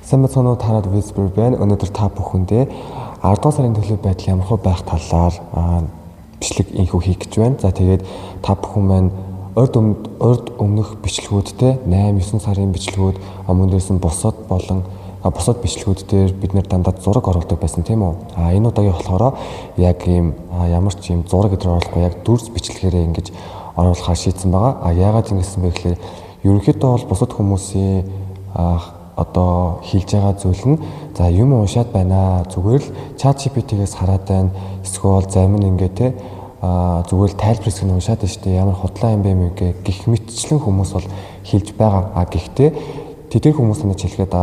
Сайн байцгаана уу, Tarot Whisper байна. Өнөөдөр та бүхэндээ 10 дугаар сарын төлөв байдал ямар хөө байх талаар бичлэг инхүү хийх гэж байна. За тэгээд та бүхэн маань урд өмнөх бичлэгүүдтэй 8 9 сарын бичлэгүүд мөн дээрс нь бусад болон бусад бичлэгүүд дээр бид нэр дандаа зураг оруулдаг байсан, тийм үү? А энэ удаагийн болохоор яг ийм ямар ч ийм зураг гэдэр оруулахгүй яг дүрс бичлэгээрээ ингэж оруулахаар шийдсэн байгаа. А яагаад ингэсэн бэ гэхээр ерөнхийдөө бол бусад хүмүүсийн одоо хэлж байгаа зүйл нь за юм уншаад байна. Зүгээр л ChatGPT-гээс хараад байна. Эсвэл зарим нь ингээ те зүгээр л тайлбар хэсэг нь уншаад байна шүү дээ. Ямар худлаа юм бэ мэ гэх мэтчлэн хүмүүс бол хэлж байгаа. А гэхдээ тэдгээр хүмүүс надад хэлгээд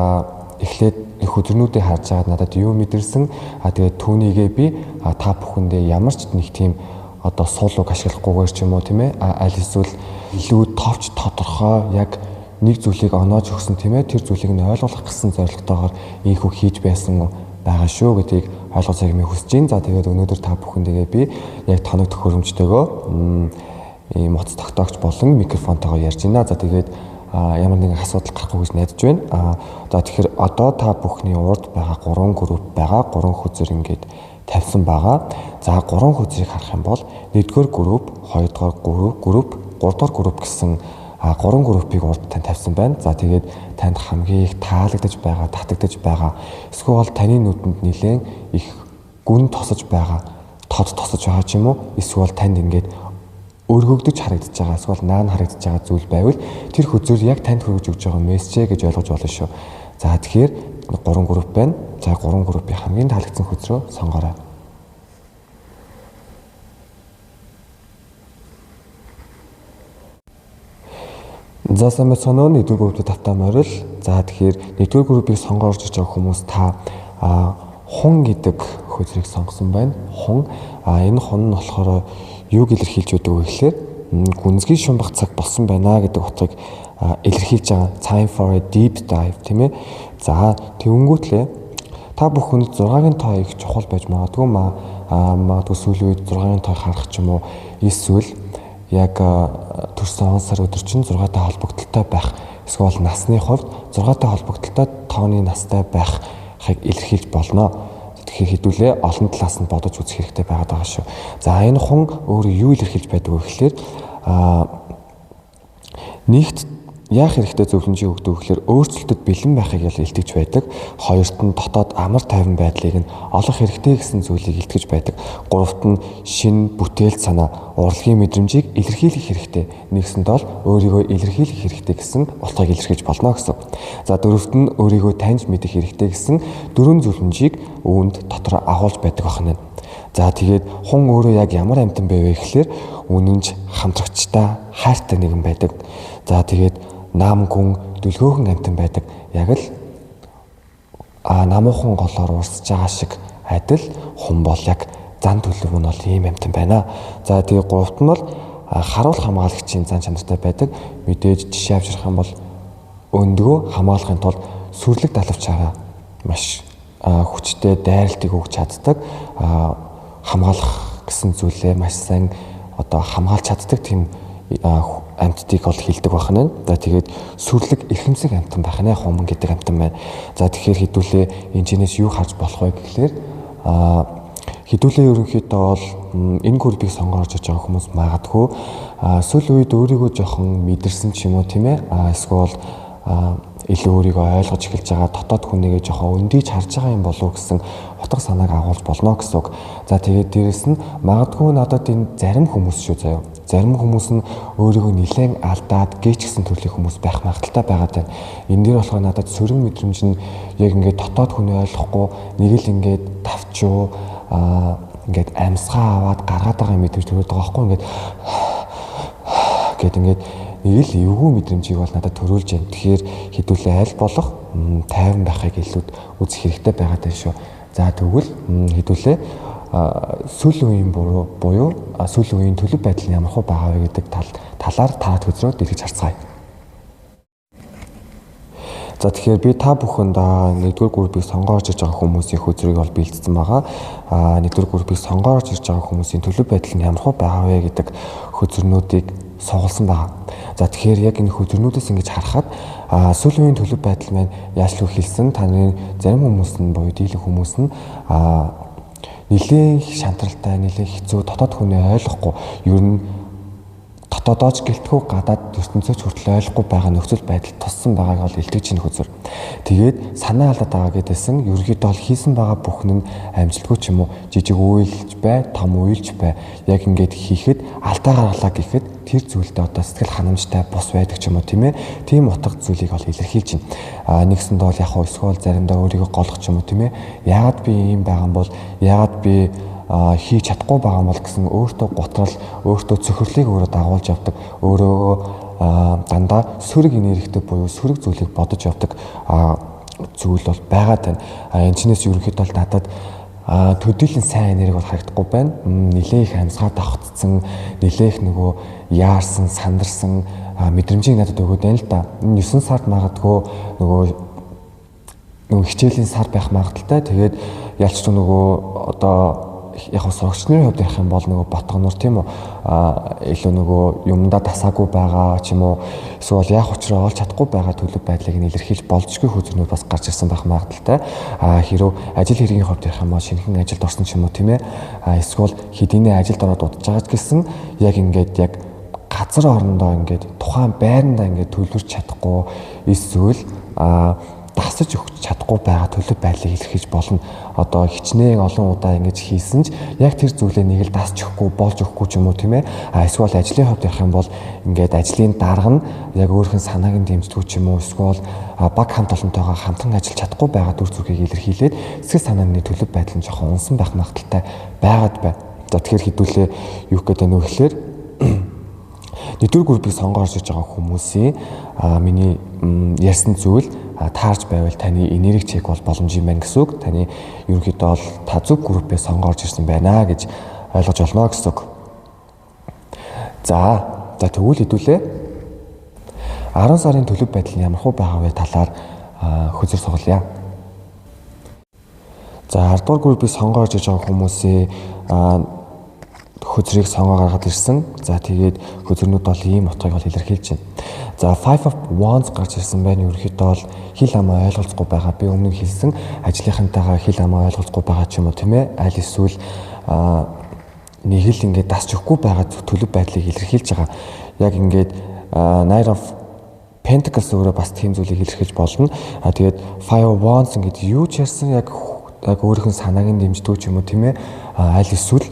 эхлээд хөзрнүүдийг харж байгаад надад юу мэдэрсэн. А тэгээд түүнийгээ би та бүхэндээ ямар ч нэг тийм одоо сул үг ашиглахгүйгээр ч юм уу тийм ээ. Аль эсвэл илүү товч тодорхой яг нэг зүйлийг оноож өгсөн тийм ээ, тэр зүйлийг нь ойлгох гэсэн зорилготойгоор ийхүү хийж байсан байгаа шүү гэдгийг ойлгосыг минь хүсэж байна. За тэгээд өнөөдөр та бүхэндээ би яг тоног төхөөрөмжтэйгөө ийм утас тогтоогч болон микрофонтойгоо ярьж байна. За тэгээд ямар нэгэн асуудал гарахгүй гэж найдаж байна. За тэгэхээр одоо та бүхний урд байгаа 3 групп байгаа. 3 хөзөр ингээд тавьсан байгаа. За 3 хөзрийг харах юм бол 1-р групп, 2-р групп, 3-р групп гэсэн 3 группийг урд тань тавьсан байна. За тэгээд танд хамгийн их таалагдаж байгаа, татагдаж байгаа, эсвэл таны нүдэнд нэлээд их гүн тосож байгаа, тод тосож байгаа ч юм уу, эсвэл танд ингээд өргөгдөж харагдаж байгаа, эсвэл наан харагдаж байгаа зүйл байвал тэр хөзөр яг танд хүргэж өгч байгаа мессеж гэж ойлгож болно шүү. За тэгэхээр 3 групп байна. За 3 группийн хамгийн таалагдсан хөзрөө сонгоорой. За сайн байцгаана уу, 1-р группт тавтаа морил. За тэгэхээр 1-р группийг сонгоо орж иж байгаа хүмүүс та хун гэдэг хөзрийг сонгосон байна. Хун. Энэ хун нь болохоор юуг илэрхийлж байдаг вэ гэхээр гүнзгий шумбах цаг болсон байна гэдэг утгыг илэрхийлж байгаа. Time for a deep dive, тийм ээ. За тэгэнгүүтлээ та бүхэнд 6-гийн тоо их чухал байж магадгүй. Магадгүй сүүлийн үед 6-гийн тоо харах ч юм уу, эсвэл яг төрсөн он сар өдөр чинь 6-тай холбогдлолтой байх, эсвэл насны хувьд 6-тай холбогдлолтой тооны настай байхыг илэрхийлж болно. Тэгэхээр хэдүүлээ олон талаас нь бодож үзэх хэрэгтэй байгаад байгаа шүү. За энэ хүн өөрөө юу илэрхийлж байдаг вэ гэхээр нэгт яах хэрэгтэй зөвлөмжийг өгдөг гэхээр өөрчлөлтөд бэлэн байхыг илтгэж байдаг. Хоёрт нь дотоод амар тайван байдлыг нь олох хэрэгтэй гэсэн зүйлийг илтгэж байдаг. Гуравт нь шинэ бүтээл санаа, урлагийн мэдрэмжийг илэрхийлэх хэрэгтэй. Нэгсэнд бол өөрийгөө илэрхийлэх хэрэгтэй гэсэн утгыг илэрхийлж болно гэсэн. За дөрөвт нь өөрийгөө таньж мэдэх хэрэгтэй гэсэн дөрвөн зөвлөмжийг үүнд дотор агуулж байдаг байна. За тэгээд хүн өөрөө яг ямар амьтан бэ вэ гэхээр үнэнч, хамтрагчтай, хайртай нэгэн байдаг. За тэгээд нам гүн дүлгөөхөн амьтан байдаг. Яг л намуухан голоор урсж байгаа шиг адил хүн бол яг зан төлөв нь бол ийм амьтан байна. За тэгээ гуравт нь бол харуул хамгаалагчийн зан чанартай байдаг. Мэдээж жишээ авчрах юм бол өндгөө хамгаалахын тулд сүрлэг далавчаараа маш хүчтэй дайралтыг өгч чаддаг. Хамгаалах гэсэн зүйлээ маш сайн одоо хамгаалж чаддаг тийм амьтдыг бол хилдэг байх нь. За тэгээд сүрлэг эрхэмсэг амьтан байх нэ, хуман гэдэг амьтан байна. За тэгэхээр хэдүүлээ энэ чинээс юу харж болох вэ гэхлээр хэдүүлээ ерөнхийдөө бол энэ группийг сонгоо орж иж байгаа хүмүүс магадгүй сүүлийн үед өөрийгөө жоохон мэдэрсэн ч юм уу, тийм ээ. Эсвэл илүү өөрийгөө ойлгож эхэлж байгаа, дотоод хүнийгээ жоохон өндийж харж байгаа юм болов уу гэсэн утга санааг агуулж болно гэсэн үг. За тэгээд дээрэс нь магадгүй надад энэ зарим хүмүүс шүү заяа. Зарим хүмүүс нь өөрийгөө нэлээд алдаад гээч гэсэн төрлийн хүмүүс байх магадaltaй байгаад байна. Энэ дээр болохоор надад сөрөг мэдрэмж нь яг ингээд дотоод хүнээ ойлгохгүй нэг л ингээд тавчуу ингээд амьсгаа аваад гаргаад байгаа мэдрэмж төрөөд байгаа байхгүй, ингээд гэд ингээд нэг л эвгүй мэдрэмжийг бол надад төрүүлж байна. Тэгэхээр хэдүүлээ аль болох тайван байхыг илүүд үзэх хэрэгтэй байгаад байна шүү. За тэгвэл хэдүүлээ сүүлийн үеийн буюу сүүлийн үеийн төлөв байдал нь ямар хөө байгаа вэ гэдэг талаар та хөзрөө дэлгэж харцгаая. За тэгэхээр би та бүхэнд 1-р группийг сонгоо орж иж байгаа хүмүүсийн хөзрийг бол бэлдсэн байгаа. 1-р группийг сонгоо орж иж байгаа хүмүүсийн төлөв байдал нь ямар хөө байгаа вэ гэдэг хөзрнүүдийг сугалсан байгаа. За тэгэхээр яг энэ хөзрнүүдээс ингэж харахад сүүлийн үеийн төлөв байдал маань яаж л хэлсэн та нарын зарим хүмүүс нь буюу дийлэх хүмүүс нь нэлээн шантралтай, нэлээн хэцүү, дотоод хүнээ ойлгохгүй, ер нь дотоодооч гэлтгүү гадаад ертөнцөөч хүртэл ойлгохгүй байгаа нөхцөл байдал туссан байгааг бол илтгэж байна хөзөр. Тэгээд санаа алдаад байгаа гэдээсэн ерөнхийдөө бол хийсэн байгаа бүхэн нь амжилтгүй ч юм уу, жижиг үйлж бай, том үйлж бай. Яг ингээд хийхэд алдаа гаргалаа гэхэд тэр зүйлдээ одоо сэтгэл ханамжтай бус байдаг ч юм уу, тийм ээ. Тийм утга зүйлийг бол илэрхийлж байна. Нэгсэндээ бол яг хөө эсвэл заримдаа өөрийгөө голох ч юм уу, тийм ээ. Яагаад би ийм байгаа юм бол, яагаад би хийж чадахгүй байгаа юм бол гэсэн өөртөө гутрал, өөртөө цөхрлийг өөрөө дагуулж явдаг, өөрөө дандаа сөрөг энергитэй буюу сөрөг зүйлийг бодож явдаг зүйл бол байгаад байна. Энэ чинээс ерөнхийдөө бол надад төдийлөн сайн энерги бол харагдахгүй байна. Нилээн их амьсгаа давхцсан, нилээн их нөгөө яарсан, сандарсан мэдрэмжийг надад өгөөд байна л да. Энэ 9 сард магадгүй нөгөө хичээлийн сар байх магадaltaй. Тэгээд ялч нөгөө одоо яг сурагч нарын хувьд ярих юм бол нөгөө ботгонор тийм үү, илүү нөгөө юмдаа дасаагүй байгаа ч юм уу, эсвэл яах учраа олж чадахгүй байгаа төлөв байдлыг нь илэрхийлж болжгүй хөзрнүүд бас гарч ирсэн байх магадaltaй. Хэрв ажил хэргийн хувьд ярих юм бол шинэхэн ажилд орсон ч юм уу, тийм ээ, эсвэл хэдийнэ ажилд ороод удаж байгаа ч гэсэн яг ингээд яг газар орондоо ингээд тухайн байрандаа ингээд төлөвлөж чадахгүй эсвэл дасаж өгч чадахгүй байгаа төлөв байдлыг илэрхийлж болно. Одоо хичнээн олон удаа ингэж хийсэн ч яг тэр зүйлээ нэг л дасч өгөхгүй, болж өгөхгүй ч юм уу, тийм ээ. Эсвэл ажлын хувьд ярих юм бол ингээд ажлын дарга нь яг өөрийнх нь санааг нь дэмждэг ч юм уу, эсвэл баг хамт олонтойгоо хамтран ажиллаж чадахгүй байгаа дүр зургийг илэрхийлээд сэтгэл санааны төлөв байдал нь жоохон унсан байх магадaltaй байгаад байна. За тэгэхээр хэдүүлээ юу гэдэг нь вэ гэхээр нэгдүгээр группийг сонгоо орж иж байгаа хүмүүсийн миний ярьсан зүйл таарж байвал таны энерги чек бол боломж юм байна гэсэн үг. Таны ерөнхийдөө бол та зөв группээ сонгоо орж ирсэн байна гэж ойлгож олно гэсэн үг. За тэгвэл хэдүүлээ 10 сарын төлөв байдал нь ямар хөө байгаа вэ талаар хөзөр сугалъя. За 10 дугаар группийг сонгоо орж иж байгаа хүмүүсийн хөзрийг сонгоо гаргаад ирсэн. За тэгээд хөзрнүүд бол ийм утгыг бол илэрхийлж байна. За Five of Wands гарч ирсэн байна. Ерөнхийдөө бол хил амаа ойлголцохгүй байгаа. Би өмнө нь хэлсэн ажлынхантайгаа хил амаа ойлголцохгүй байгаа ч юм уу, тийм ээ. Аль эсвэл нэг л ингээд дасч өгөхгүй байгаа төлөв байдлыг илэрхийлж байгаа. Яг ингээд Knight of Pentacles өөрөө бас тийм зүйлийг илэрхийлж болно. Тэгээд Five of Wands ингээд юу ч ярьсан яг өөрийнх нь санааг нь дэмждэг ч юм уу, тийм ээ. Аль эсвэл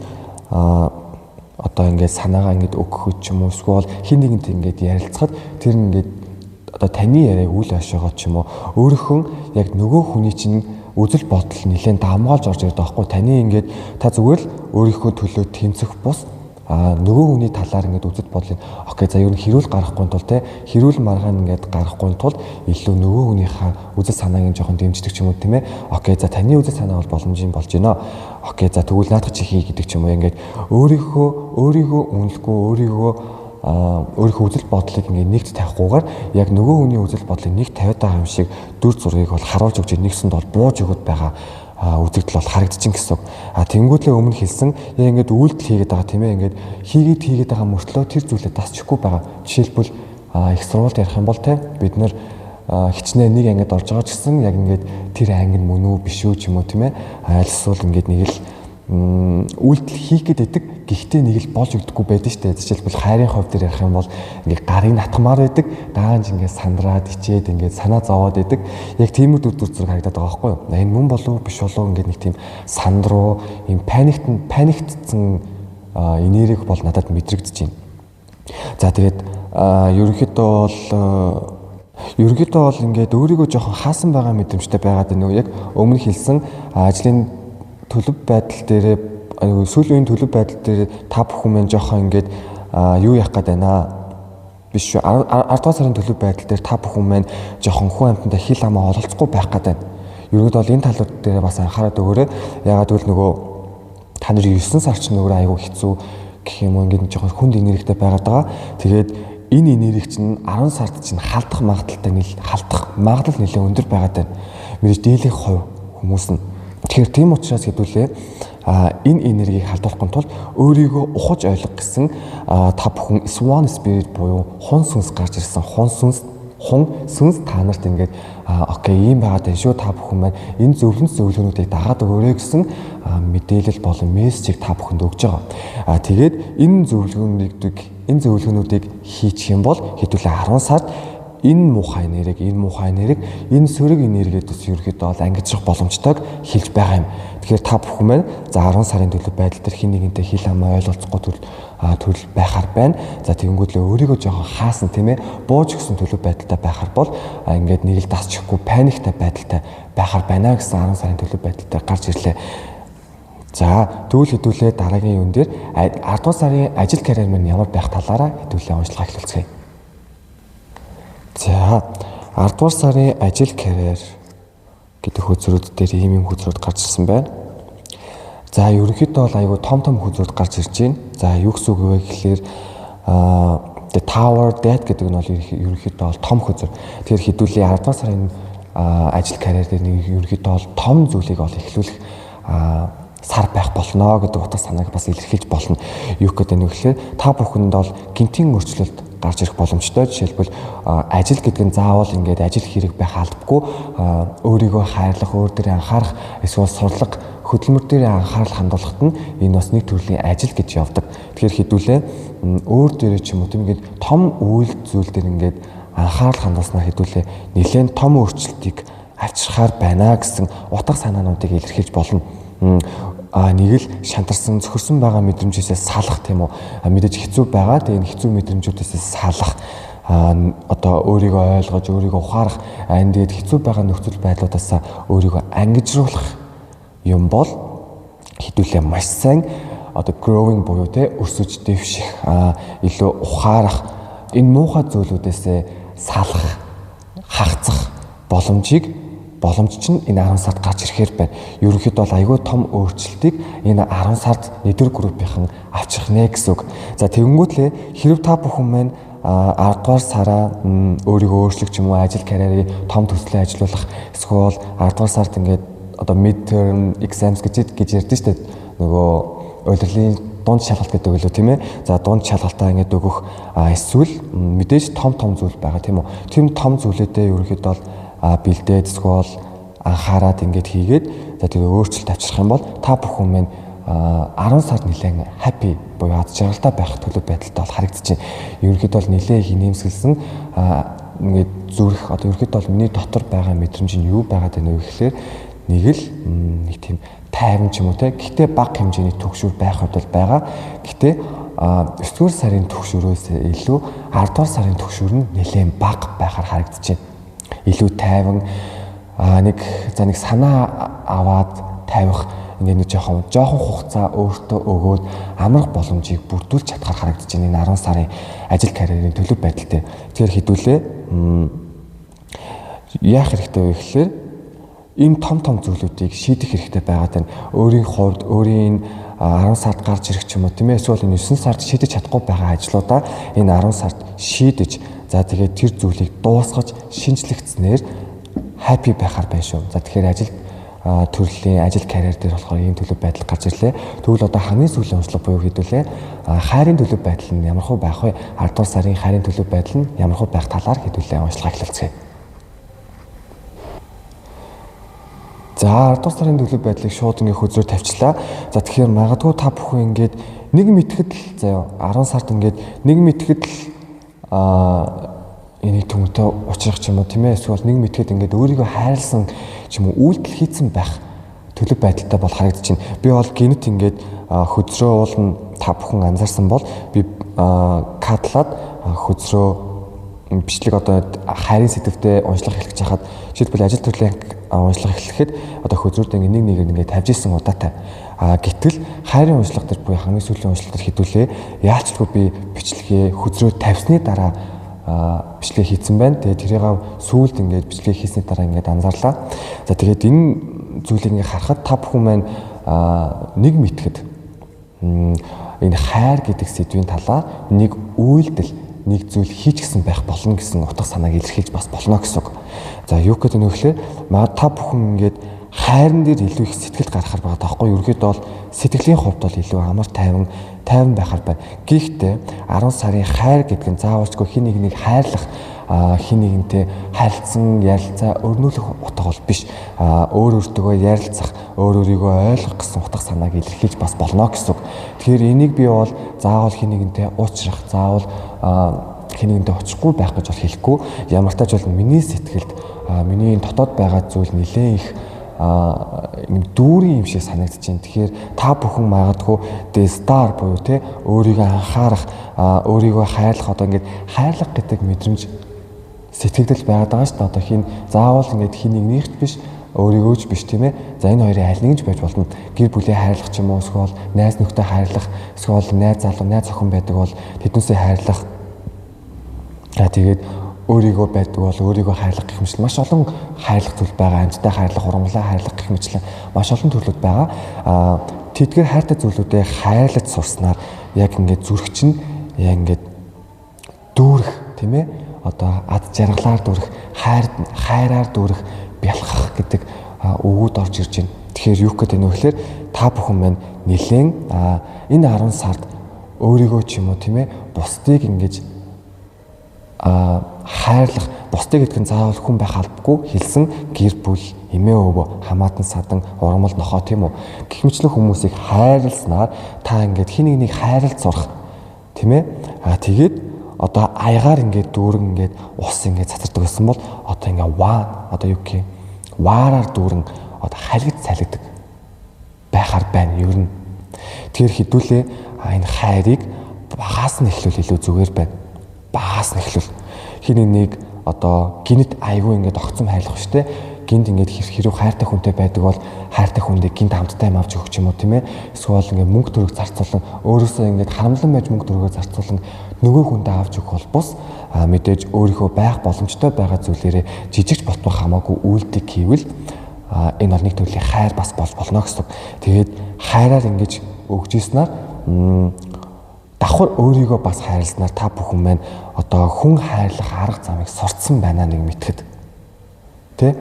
одоо ингээд санаагаа ингээд өгөхөд ч юм уу, эсвэл хин нэгэнт ингээд ярилцахад тэр ингээд одоо таны яриаг үл ойшоогоо ч юм уу, өөрийнхөө яг нөгөө хүний чинь үзэл бодол нэлээд давмгаалж орж ирдэг байхгүй. Таны ингээд та зүгээр л өөрийнхөө төлөө тэмцэх бус нөгөө хүний талаар ингээд үзэл бодлыг окей за ер нь хэрүүл гаргахгүй тул те хэрүүл маргаан ингээд гаргахгүй тул илүү нөгөө хүнийхээ үзэл санааг нь жоохон дэмждэг ч юм уу, тийм ээ. Окей за таны үзэл санаа бол боломжийн болж байна. Окей за тэгвэл наадах чи хий гэдэг ч юм уу, ингээд өөрийгөө үнэлэхгүй, өөрийнхөө үзэл бодлыг ингээд нэгт тавихгүйгээр яг нөгөө хүний үзэл бодлыг нэг тавиад байгаа юм шиг дүр зургийг бол харуулж өгч нэгсэнд бол бууж өгöd байгаа үзэгдэл бол харагдчихин гэсэн үг. Тэнгүүтлээ өмнө хэлсэн яг ингээд үйлдэл хийгээд байгаа, тийм ээ. Ингээд хийгээд байгаа мөртлөө тэр зүйлээ дасчихгүй байгаа. Жишээлбэл их сургуульд ярих юм бол те бид нэр хичнээн нэг ангид орж байгаа ч гэсэн яг ингээд тэр анги нь мөн үү биш үү ч юм уу, тийм ээ. Аль эсвэл ингээд нэг л үйлдэл хийх гээд байдаг. Гэхдээ нэг л болж өгдөггүй байдаг шүү дээ. Жишээлбэл хайрын хувь дээр ярих юм бол ингээд гарыг натгамаар байдаг. Даанч ингээд сандраад ичээд ингээд санаа зовоод байдаг. Яг тийм үү дүр зураг харагдаад байгаа байхгүй юу? Энэ мөн болов биш болов ингээд нэг тийм сандруу, ийм паниктцсан энерги бол надад мэдрэгдэж байна. За тэгээд ерөнхийдөө бол ингээд өөрийгөө жоохон хаасан байгаа мэдрэмжтэй байгаад байна. Яг өмнө хэлсэн ажлын төлөв байдал дээрээ сүүлийн үеийн төлөв байдал дээр та бүхэн маань жоохон ингээд юу яах гээд байна биш шүү. 10 дугаар сарын төлөв байдал дээр та бүхэн маань жоохон хүн амьтантай хил амаа ололцохгүй байх гээд байна. Ерөнхийдөө бол энэ талууд дээр бас анхаарал өгөөрэй. Яагаад гэвэл нөгөө та нарын 9 сар чинь өөрөө айгүй хэцүү гэх юм уу, ингээд жоохон хүнд энергитэй байгаад байгаа. Тэгээд энэ энерги чинь 10 сард чинь халдах магадлалтай халдах магадлал нэлээд өндөр байгаад байна. Мэдээж дийлэх хувь хүмүүс нь. Тэгэхээр тийм учраас хэдүүлээ Энэ энергийг халдуулахын тулд өөрийгөө ухаж ойлгох гэсэн та бүхэн Swan Spirit буюу хун сүнс гарч ирсэн. Хун сүнс та нарт ингээд окей, ийм байгаад байна шүү, та бүхэн маань энэ зөвлөмж зөвлөгөөнүүдийг дагаад өгөөрэй гэсэн мэдээлэл болон мессежийг та бүхэнд өгж байгаа. Тэгээд энэ зөвлөгөөнүүдийг хийчих юм бол хэдүүлээ 10 сард энэ муухай энерги, энэ муухай энерги, энэ сөрөг энергиэдээс ерөөхдөө бол ангижрах боломжтойг хэлж байгаа юм. Тэгэхээр та бүхэн маань за 10 сарын төлөв байдал дээр хэн нэгэнтэй хил хамаа ойлголцохгүй төрөл байхаар байна. За, тэгэнгүүтлээ өөрийгөө жоохон хаасан, тийм ээ, бууж өгсөн төлөв байдалтай байхаар бол ингээд нэг л дасчихгүй panic тай байдалтай байхаар байна гэсэн 10 сарын төлөв байдалтай гарч ирлээ. За, тэгвэл хэдүүлээ дараагийн юун дээр 10 дугаар сарын ажил карьер маань ямар байх талаараа хэдүүлээ уншлага эхлүүлцгээе. За, 10 дугаар сарын ажил карьер гэдэг хөзрүүд дээр ийм юм хөзрүүд гарч ирсэн байна. За, ерөнхийдөө бол айгүй том том хөзрүүд гарч ирж байна. За, юу гэсэн үг вэ гэхлээр The Tower, Death гэдэг нь бол ерөнхийдөө бол том хөзөр. Тэгэхээр хэдүүлээ 10 дугаар сарын ажил карьер дээр нэг ерөнхийдөө бол том зүйлийг бол эхлүүлэх сар байх болно гэдэг утга санааг бас илэрхийлж болно. Юу гэдэг нь вэ гэхээр та бүхэнд бол гэнэтийн өөрчлөлт гарч ирэх боломжтой. Жишээлбэл, ажил гэдэг нь заавал ингээд ажил хэрэг байх албагүй, өөрийгөө хайрлах, өөр дээрээ анхаарах, эсвэл сурлага, хөдөлмөр дээр анхаарал хандуулахад нь энэ бас нэг төрлийн ажил гэж явдаг. Тэгэхээр хэдүүлээ өөр дээрээ ч юм уу, тийм, ингээд том үйл зүйл дээр ингээд анхаарал хандуулснаар хэдүүлээ нэлээд том өөрчлөлтийг авчрахаар байна гэсэн утга санаануудыг илэрхийлж болно. Нэг л шантарсан, цөхөрсөн байгаа мэдрэмжээсээ салах, тийм үү, мэдээж хэцүү байгаа. Тэгээ энэ хэцүү мэдрэмжүүдээс салах, одоо өөрийгөө ойлгож, өөрийгөө ухаарах, энэ тэгээд хэцүү байгаа нөхцөл байдлуудаас өөрийгөө ангижруулах юм бол хэдүүлээ маш сайн одоо growing буюу те өсөж дэвших, илүү ухаарах, энэ муухай зүйлүүдээсээ салах, хагацах боломж чинь энэ 10 сард гарч ирэхээр байна. Ерөнхийдөө бол айгүй том өөрчлөлтийг энэ 10 сард нэгдүгээр группийнхан авчрах нэ гэсэн үг. За, тэгэнгүүтлээ хэрв та бүхэн маань 10 дугаар сараа өөрийгөө өөрчлөх ч юм уу, ажил карьерийн том төслөө ажилуулах, эсвэл 10 дугаар сард ингээд одоо midterm exams гэж ярьдэн шүү дээ. Нөгөө улирлын дунд шалгалт гэдэг үлээ, тийм ээ. За, дунд шалгалтаа ингээд өгөх, эсвэл мэдээж том том зүйл байгаа, тийм үү. Тийм том зүйлүүдээ ерөнхийдөө бол бэлдээд эсвэл анхаарад ингээд хийгээд, за, тэгээ өөрчлөлт авчрах юм бол та бүхэн маань 10 сард нэлээд happy буюу аз жаргалтай байх төлөв байдалтай бол харагдаж байна. Ерөнхийдөө бол нэлээд их инээмсэглэсэн ингээд зүрх, одоо ерөнхийдөө бол миний дотор байгаа мэдрэмж нь юу байгаад байна вэ гэхлээр нэг л нэг тийм тайван ч юм уу, те. Гэхдээ бага хэмжээний түгшүүр байх хувьд бол байгаа. Гэхдээ 9 дугаар сарын түгшүүрөөс илүү 10 дугаар сарын түгшүүр нь нэлээд бага байхаар харагдаж байна. Илүү тайван, нэг за нэг санаа аваад тавих, ингээд нэг жоохон жоохон хугацаа өөртөө өгөөд амрах боломжийг бүрдүүлж чадахаар харагдаж байна энэ 10 сарын ажил карьерийн төлөв байдалтай. Тэгэхээр хэдүүлээ яах хэрэгтэй вэ гэхлээр энэ том том зүйлүүдийг шийдэх хэрэгтэй байгаад байна. Өөрийн хувьд өөрийн 10 сард гарч ирэх ч юм уу, тийм ээ, эсвэл энэ 9 сард шийдэж чадахгүй байгаа ажлуудаа энэ 10 сард шийдэж, за, тэгээд тэр зүйлийг дуусгаж шинжлэгдсэнээр happy байхаар байна шүү. За, тэгэхээр ажил төрлийн ажил карьер дээр болохоор ийм төлөв байдал гарч ирлээ. Тэгвэл одоо хамгийн сүүлийн уншлага буюу хэдүүлээ хайрын төлөв байдал нь ямар хөө байх вэ? 10 дугаар сарын хайрын төлөв байдал нь ямар хөө байх талаар хэдүүлээ уншлага эхлүүлцгээе. За, 10 дугаар сарын төлөв байдлыг шууд ингээ хөзрөө тавьчлаа. За, тэгэхээр магадгүй та бүхэн ингээд нэг мэтгэд л заяа 10 сард ингээд нэг мэтгэд л энийг түнтэй учрах ч юм уу, тийм ээ, эсвэл нэг мэтгэд ингээд өөрийгөө хайрлсан ч юм уу, үйлдэл хийцэн байх төлөв байдалтай бол харагдаж байна. Би бол гэнэт ингээд хөзрөө уулна, та бүхэн анзаарсан бол би кадлаад хөзрөө бичлэг одоо хайрын сэдэвтэ уншлах эхлэж хахад, жишээлбэл, ажил төрлийн уншлах эхлэхэд одоо хөзрүүд ингээ нэг нэгээр ингээ тавьж исэн удаатай. Гэтэл хайрын уншлага дээр буюу хамгийн сүүлийн уншлага дээр хэдүүлээ яалчгүй би бичлэгээ хөзрөө тавьсны дараа бичлэгээ хийцэн байна. Тэгээд тэрийг сүүлд ингээд бичлэгээ хийсний дараа ингээд анзаарлаа. За, тэгээд энэ зүйлийг ингээд харахад та бүхэн маань нэг мэтгэд энэ хайр гэдэг сэдвийн талаар нэг үйлдэл, нэг зүйл хийчихсэн байх болно гэсэн утга санааг илэрхийлж бас болно гэсэн үг. За, юу гэдэг нь вэ гэхээр та бүхэн ингээд хайран дээр илүү их сэтгэл гаргахар байгаа таахгүй. Ерөнхийдөө бол сэтгэлийн хувьд бол илүү амар тайван байхаар байна. Гэхдээ 10 сарын хайр гэдэг нь заавалчгүй хин нэгнийг хайрлах, хин нэгэнтэй харилцан ярилцаа өрнүүлэх утга бол биш. Өөр өөртөөгөө ярилцах, өөр өөрийгөө ойлгох гэсэн утга санааг илэрхийлж бас болно гэсэн үг. Тэгэхээр энийг би бол заавал хин нэгэнтэй уучлах, заавал хин нэгэнтэй очихгүй байх гэж бол хэлэхгүй. Ямар ч тач бол миний сэтгэлд, миний дотоод байгаа зүйл нэлээд их юм дүүрийн юм шиг санагдаж байна. Тэгэхээр та бүхэн магадгүй The Star буюу те өөрийгөө анхаарах, өөрийгөө хайрлах, одоо ингээд хайрлах гэдэг мэдрэмж сэтгэгдэл байгаад байгаа шүү дээ. Одоо хин заавал ингээд хин нэгнийхт биш, өөрийгөө ч биш тийм ээ. За энэ хоёрын аль нэг ч байж болно. Гэр бүлээ хайрлах ч юм уу, эсвэл найз нөхдөд хайрлах, эсвэл найз залуу, найз охин байдаг бол тэднээсээ хайрлах. За тэгээд өөрийгөө байдаг бол өөрийгөө хайрлах гэх мэт маш олон хайрлах зүйл байгаа. Амьттай хайрлах, ургамлаа хайрлах гэх мэтлэн маш олон төрлүүд байгаа. Тэдгээр хайртай зүйлүүдээ хайрлаж сурснаар яг ингээд зүрх чинь яг ингээд дүүрэх тийм ээ. Одоо ад жаргалаар дүүрэх, хайраар дүүрэх, бялхах гэдэг үгүүд орж ирж байна. Тэгэхээр юу гэдэг нь вэ гэхээр та бүхэн маань нэлээд энэ 10 сард өөрийгөө ч юм уу тийм ээ бусдыг ингэж хайрлах, бусдыг гэдэг нь заавал хүн байх албагүй, хэлсэн гэр бүл, эмээ өвөө, хамаатан садан, ургамал нохоо тийм үү гэх мэтлэн хүмүүсийг хайрласнаар та ингээд хин нэгнийг хайрлаж сурах тийм ээ. Тэгээд одоо аягаар ингээд дүүрэн ингээд ус ингээд цацардаг байсан бол одоо ингээд одоо юу гэх юм ваараар дүүрэн одоо халигд салигдаг байхаар байна ер нь. Тэгэхээр хэдүүлээ энэ хайрыг багаас нь эхлүүл илүү зүгээр байна. Багаас нь эхлүүл хин нэг одоо гинэт айгүй ингээд огцом хайрлах шүү дээ. Гинт ингээд хэрэг хайртай хүнтэй байдаг бол хайртай хүндээ гинт хамттай юм авч өгч юм уу тийм ээ. Эсвэл ингээд мөнгө төгрөг зарцуулан өөрөөсөө ингээд харамлан байж мөнгө төгрөгөө зарцуулан нөгөө хүндээ авч өгөх бол бус мэдээж өөрийнхөө байх боломжтой байгаа зүйлээрээ жижигч болтгоо хамаагүй үйлдэх хийвэл энэ бол нэг төрлийн хайр бас болж болно гэсэн. Тэгээд хайраар ингэж өгч ийснээр давхар өөрийгөө бас хайрласнаар та бүхэн маань одоо хүн хайрлах арга замыг сурцсан байна нэг мэтгэд. Тэ?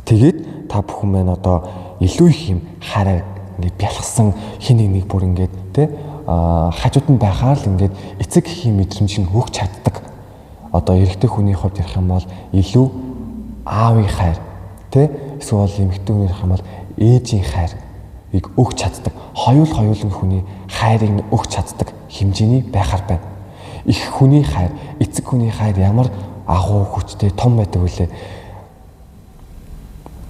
Тэгээд та бүхэн маань одоо илүү их юм хайраар ингээд бялхсан хин нэг бүр ингээд тэ хажууд нь байхаар л ингээд эцэг эхийн мэдрэмж нь өгч чаддаг. Одоо эрэгтэй хүний хувьд ярих юм бол илүү аавын хайр тэ эсвэл эмэгтэй хүний ярих юм бол ээжийн хайр ийг өгч чаддаг. Хоёулын хүний хайрыг өгч чаддаг хэмжээний байхаар байна. Их хүний хайр, эцэг хүний хайр ямар агуу хүчтэй том байдаг вүлээ.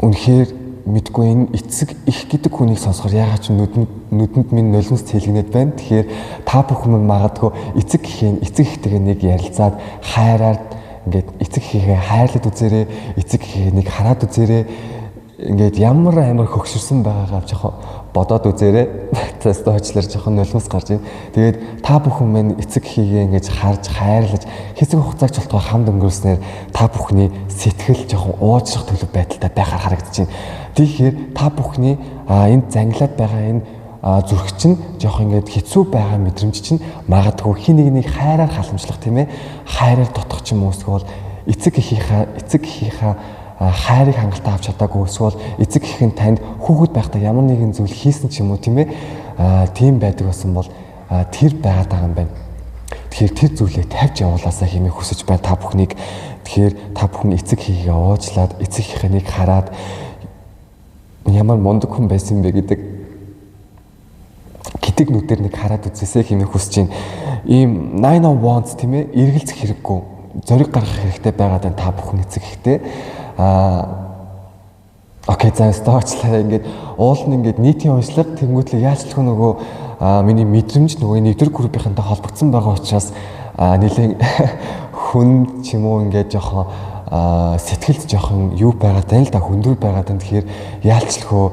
Үнэхээр мэдгүй энэ эцэг их гэдэг хүнийг сонсохоор яагаад ч нүдэнд минь нулимс цэлгэнэд байна. Тэгэхээр та бүхэн минь магадгүй эцэг эхийн эцэг ихтэйгээ нэг ярилцаад хайраар ингээд эцэг эхийгээ хайрлаад үзээрэй, эцэг эхээ нэг хараад үзээрэй. Ингээд ямар амар хөгшөрсөн байгаагаа жоохон бодоод үзээрэй. Тэстэ хойчлоор жоохон нулимс гарч ийн. Тэгээд та бүхэн минь эцэг эхийгээ ингэж харж хайрлаж хэсэг хугацааг болтгой хамт өнгөрснээр та бүхний сэтгэл жоохон уужрах төлөв байдалтай байхаар харагдаж байна. Тэгэхээр та бүхний энд зангилаад байгаа энэ зүрх чинь жоохон ингээд хэцүү байгаа мэдрэмж чинь магадгүй хин нэг нэг хайраар халамжлах тийм ээ хайраар дотох ч юм уу эсвэл эцэг эхийнхээ хайрыг хангалттай авч чадаагүй эсвэл эцэг эх нь танд хүүхэд байхдаа ямар нэгэн зүйл хийсэн ч юм уу тийм ээ тийм байдаг байсан бол тэр байгаад байгаа юм байна. Тэгэхээр тэр зүйлээ тавьж явуулаасаа хэмээн хүсэж байна та бүхнийг. Тэгэхээр та бүхэн эцэг эхийгээ уучлаад эцэг эхнийг хараад ямар мундаг хүн байсан бэ гэдэг нүдээр нэг хараад үзээсэй хэмээн хүсэж байна. Ийм Nine of Wands тийм ээ эргэлзэх хэрэггүй зориг гаргах хэрэгтэй байгаад байна та бүхэн эцэг эхтэй. Окей за стоочлаа ингээд уул нь ингээд нийтийн уншлага тэнгуүтлээ яачлах нөгөө миний мэдрэмж нөгөө нэгдүгээр группийнхэнтэй холбогдсон байгаа учраас нэлээд хүн ч юм уу ингээд жоохон сэтгэлд жоохон юу байгаа тань л да хүндүр байгаа тань. Тэгэхээр яалчлахөө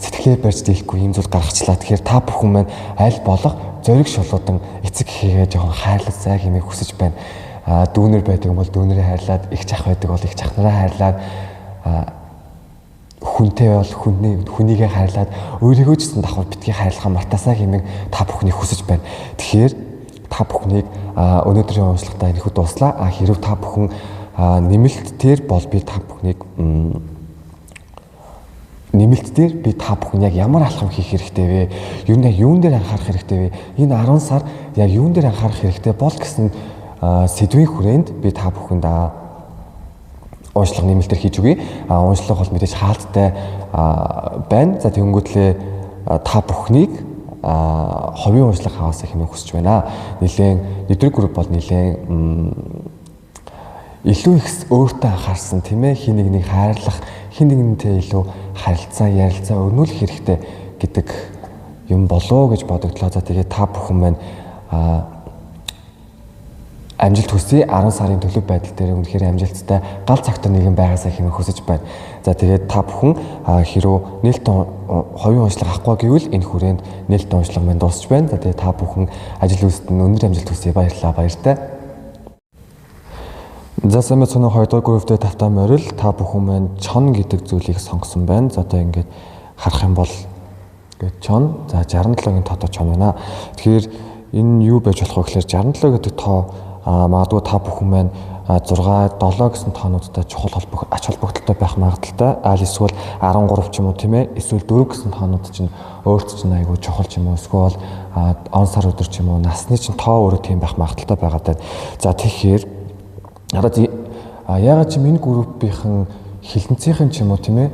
сэтгэлээ барьж дийлэхгүй юм зүйл гаргачлаа. Тэгэхээр та бүхэн маань аль болох зориг шулуудан эцэг эхийгээ жоохон хайрласай хэмээн хүсэж байна. Дүүнер байдаг юм бол дүүнэрээ хайрлаад, эгч ах байдаг бол эгч ах нараа хайрлаад, хүнтэй бол хүнийгээ хайрлаад, өөрийгөө ч гэсэн давхар битгий хайрлахаа мартаасаа хэмээн та бүхнийг хүсэж байна. Тэгэхээр та бүхнийг өнөөдрийн уншлагатаа энэхүү дууслаа. Хэрв та бүхэн нэмэлттээр бол би та бүхнийг нэмэлт дээр би та бүхэн яг ямар алхам хийх хэрэгтэй вэ? Ер нь яг юун дээр анхаарах хэрэгтэй вэ? Энэ 10 сар яг юун дээр анхаарах хэрэгтэй бол гэсэн сэдвийн хүрээнд би та бүхэнд уншлага нэмэлтээр хийж өгье. Уншлага бол мэдээж хаалттай байна. За тэгэнгүүтлээ та бүхнийг хувийн уншлага аваасаа хэмээн хүсэж байна. Нилээн нэгдүгээр групп бол нилээн илүү их өөртөө анхаарсан, тийм ээ, хин нэгнийг хайрлах, хин нэгнтэй илүү харилцаа, ярилцаа өрнүүлэх хэрэгтэй гэдэг юм болоо гэж бодогдлоо. За тэгээд та бүхэн маань амжилт хүсье. 10 сарын төлөв байдал дээр үнэхээр амжилттай гал цагтаа нэгэн байгаасаа хэмээн хүсэж байна. За тэгээд та бүхэн хэрүү нээлт хувийн уншлага авахгүй гэвэл энэ хүрээнд нээлт уншлага маань дуусч байна. За тэгээд та бүхэн ажил үйлсэд нь өндөр амжилт хүсье. Баярлалаа. Баяртай. За сайн байцгаана уу, 2 дугаар групптэй тавтаа морил та бүхэн маань чон гэдэг зүйлийг сонгосон байна. За одоо ингээд харах юм бол ингээд чон, за 67-гийн тоотой чон байна. Тэгэхээр энэ юу байж болох вэ гэхээр 67 гэдэг тоо магадгүй та бүхэн маань 6, 7 гэсэн тоонуудтай чухал ач холбогдолтой байх магадaltaй. Аль эсвэл 13 ч юм уу, тийм ээ, эсвэл 4 гэсэн тоонууд чинь өөрт чинь айгүй чухал ч юм уу, эсвэл он сар өдөр ч юм уу, насны чинь тоо өөрөө тийм байх магадaltaй байгаад байна. За тэгэхээр одоо яагаад чи миний группийнхэн хилэнцийнхэн ч юм уу, тийм ээ,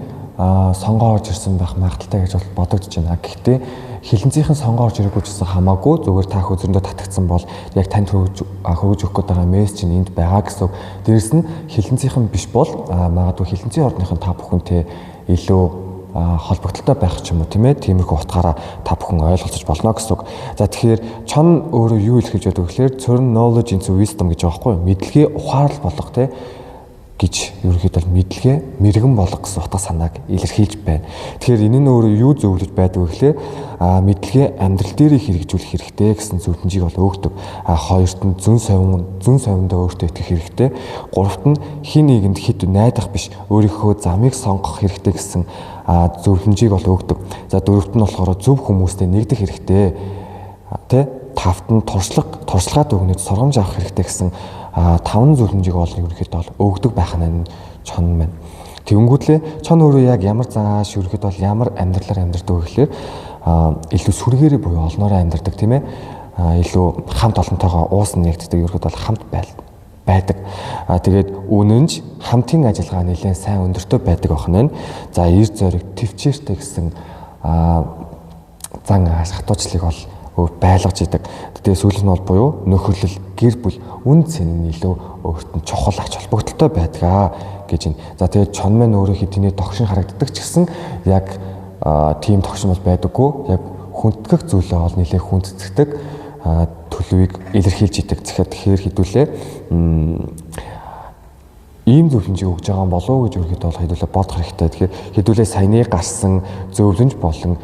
сонгоо орж ирсэн байх магадaltaй гэж бол бодогдож байна. Гэхдээ хилэнцийнхэн сонгоо орж ирээгүй ч гэсэн хамаагүй, зүгээр та хөзрөндөө татагдсан бол яг танд хөргөж өгөх гээд байгаа мессеж чинь энд байгаа гэсэн үг. Дээрэс нь хилэнцийнхэн биш бол магадгүй хилэнцийн ордныхан та бүхэнтэй илүү холбогдолтой байх ч юм уу, тийм ээ, тиймэрхүү утгаараа та бүхэн ойлголцож болно гэсэн үг. За тэгэхээр чон өөрөө юу илэрхийлж байдаг вэ гэхээр цорн knowledge into wisdom гэж байгаа байхгүй юу? Мэдлэгээ ухаарл болгох, тийм гэж ерөнхийдөө бол мэдлэгээ мэрэгэн болгох гэсэн утга санааг илэрхийлж байна. Тэгэхээр энэ нь өөрөө юу зөвлөж байдаг вэ гэхээр мэдлэгээ амьдрал дээрээ хэрэгжүүлэх хэрэгтэй гэсэн зөвлөмжийг бол өгдөг. Хоёрт нь зөн совиндоо өөртөө итгэх хэрэгтэй. Гуравт нь хин нэгэнд хэд найдах биш, өөрийнхөө замыг сонгох хэрэгтэй гэсэн зөвлөмжийг бол өгдөг. За дөрөвт нь болохоор зөв хүмүүстэй нэгдэх хэрэгтэй. Тэ? Тавт нь туршлагаа дүгнэж сургамж авах хэрэгтэй гэсэн таван зөвлөмжийг бол ерөнхийдөө бол өгдөг байх нь чон байна. Тэгэнгүүтлээ чон өөрөө яг ямар зааш ерөнхийдөө бол ямар амьдралаар амьдардаг вэ гэхээр илүү сүргээрээ буюу олноороо амьдардаг, тийм ээ. Илүү хамт олонтойгоо уус нэгддэг, ерөнхийдөө бол хамт байдаг. Тэгээд үнэн ч хамтын ажиллагаа нэлээд сайн өндөртэй байдаг байх нь. За эр зориг төвчээртэй гэсэн зан ааш хатуучлыг бол байлгаж идэг. Тэгээ сүүл нь бол буюу нөхөрлөл, гэр бүл, үн цэн нь илүү өөрт нь чухал ач холбогдолтой байдгаа гэж байна. За тэгээд чон маань өөрөө хэдийнэ догшин харагддаг ч гэсэн яг тийм догшин бол байдаггүй. Яг хүндэтгэх зүйлээ бол нэлээд хүндэтгэдэг төлөвийг илэрхийлж идэг. Тэгэхээр хэдүүлээ ийм зөвлөмжийг өгж байгаа юм болов уу гэж өөрөөр бол хэдүүлээ бодох хэрэгтэй. Тэгэхээр хэдүүлээ саяны гарсан зөвлөмж болон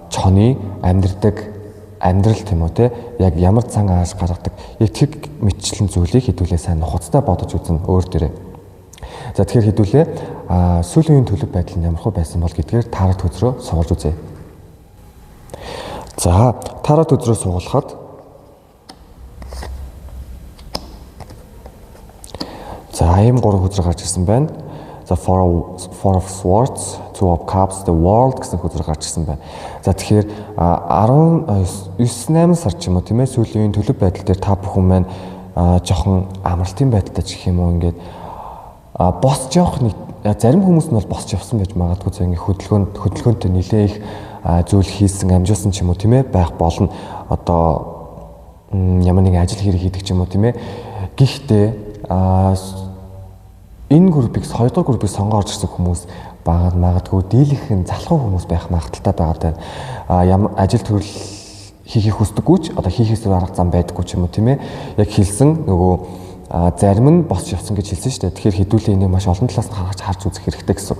чоны амьдрдаг амьдрал тийм үү, те, яг ямар зан ааш гаргадаг яг тэг мэтчлэн зүйлийг хэдүүлээ сайн нухацтай бодож үзэн өөр дээрээ. За тэгэхээр хэдүүлээ сүүлийн үеийн төлөв байдал нь ямар хөө байсан бол гэдгээр таарат хөзрөө сугалж үзье. За таарат хөзрөө сугалахад за ийм гурван хөзөр гарч ирсэн байна. За Four of Swords, Two of Cups, The World гэсэн хөзөр гарч ирсэн байна. За тэгэхээр 19 8 сар ч юм уу, тийм ээ, сүүлийн үеийн төлөв байдал дээр та бүхэн маань жоохон амралтын байдалтай ч гэх юм уу, ингээд босч явах нэг зарим хүмүүс нь бол босч явсан байж магадгүй, зөв ингээд хөдөлгөөнтэй нэлээ их зүйл хийсэн, амжуулсан ч юм уу, тийм ээ, байх болно. Одоо ямар нэгэн ажил хэрэг хийдэг ч юм уу, тийм ээ. Гэхдээ энэ группийг 2 дугаар группийг сонгоо орж ирсэн хүмүүс магадгүй дийлэнх нь залхуу хүмүүс байх магадaltaй байгаад байна. Ямар ажил төрөл хийхийг хүсдэггүй ч одоо хийхээс өөр арга зам байдаггүй ч юм уу, тийм ээ. Яг хэлсэн нөгөө зарим нь босч явсан гэж хэлсэн шүү дээ. Тэгэхээр хэдүүлээ энийг маш олон талаас нь харж үзэх хэрэгтэй гэсэн.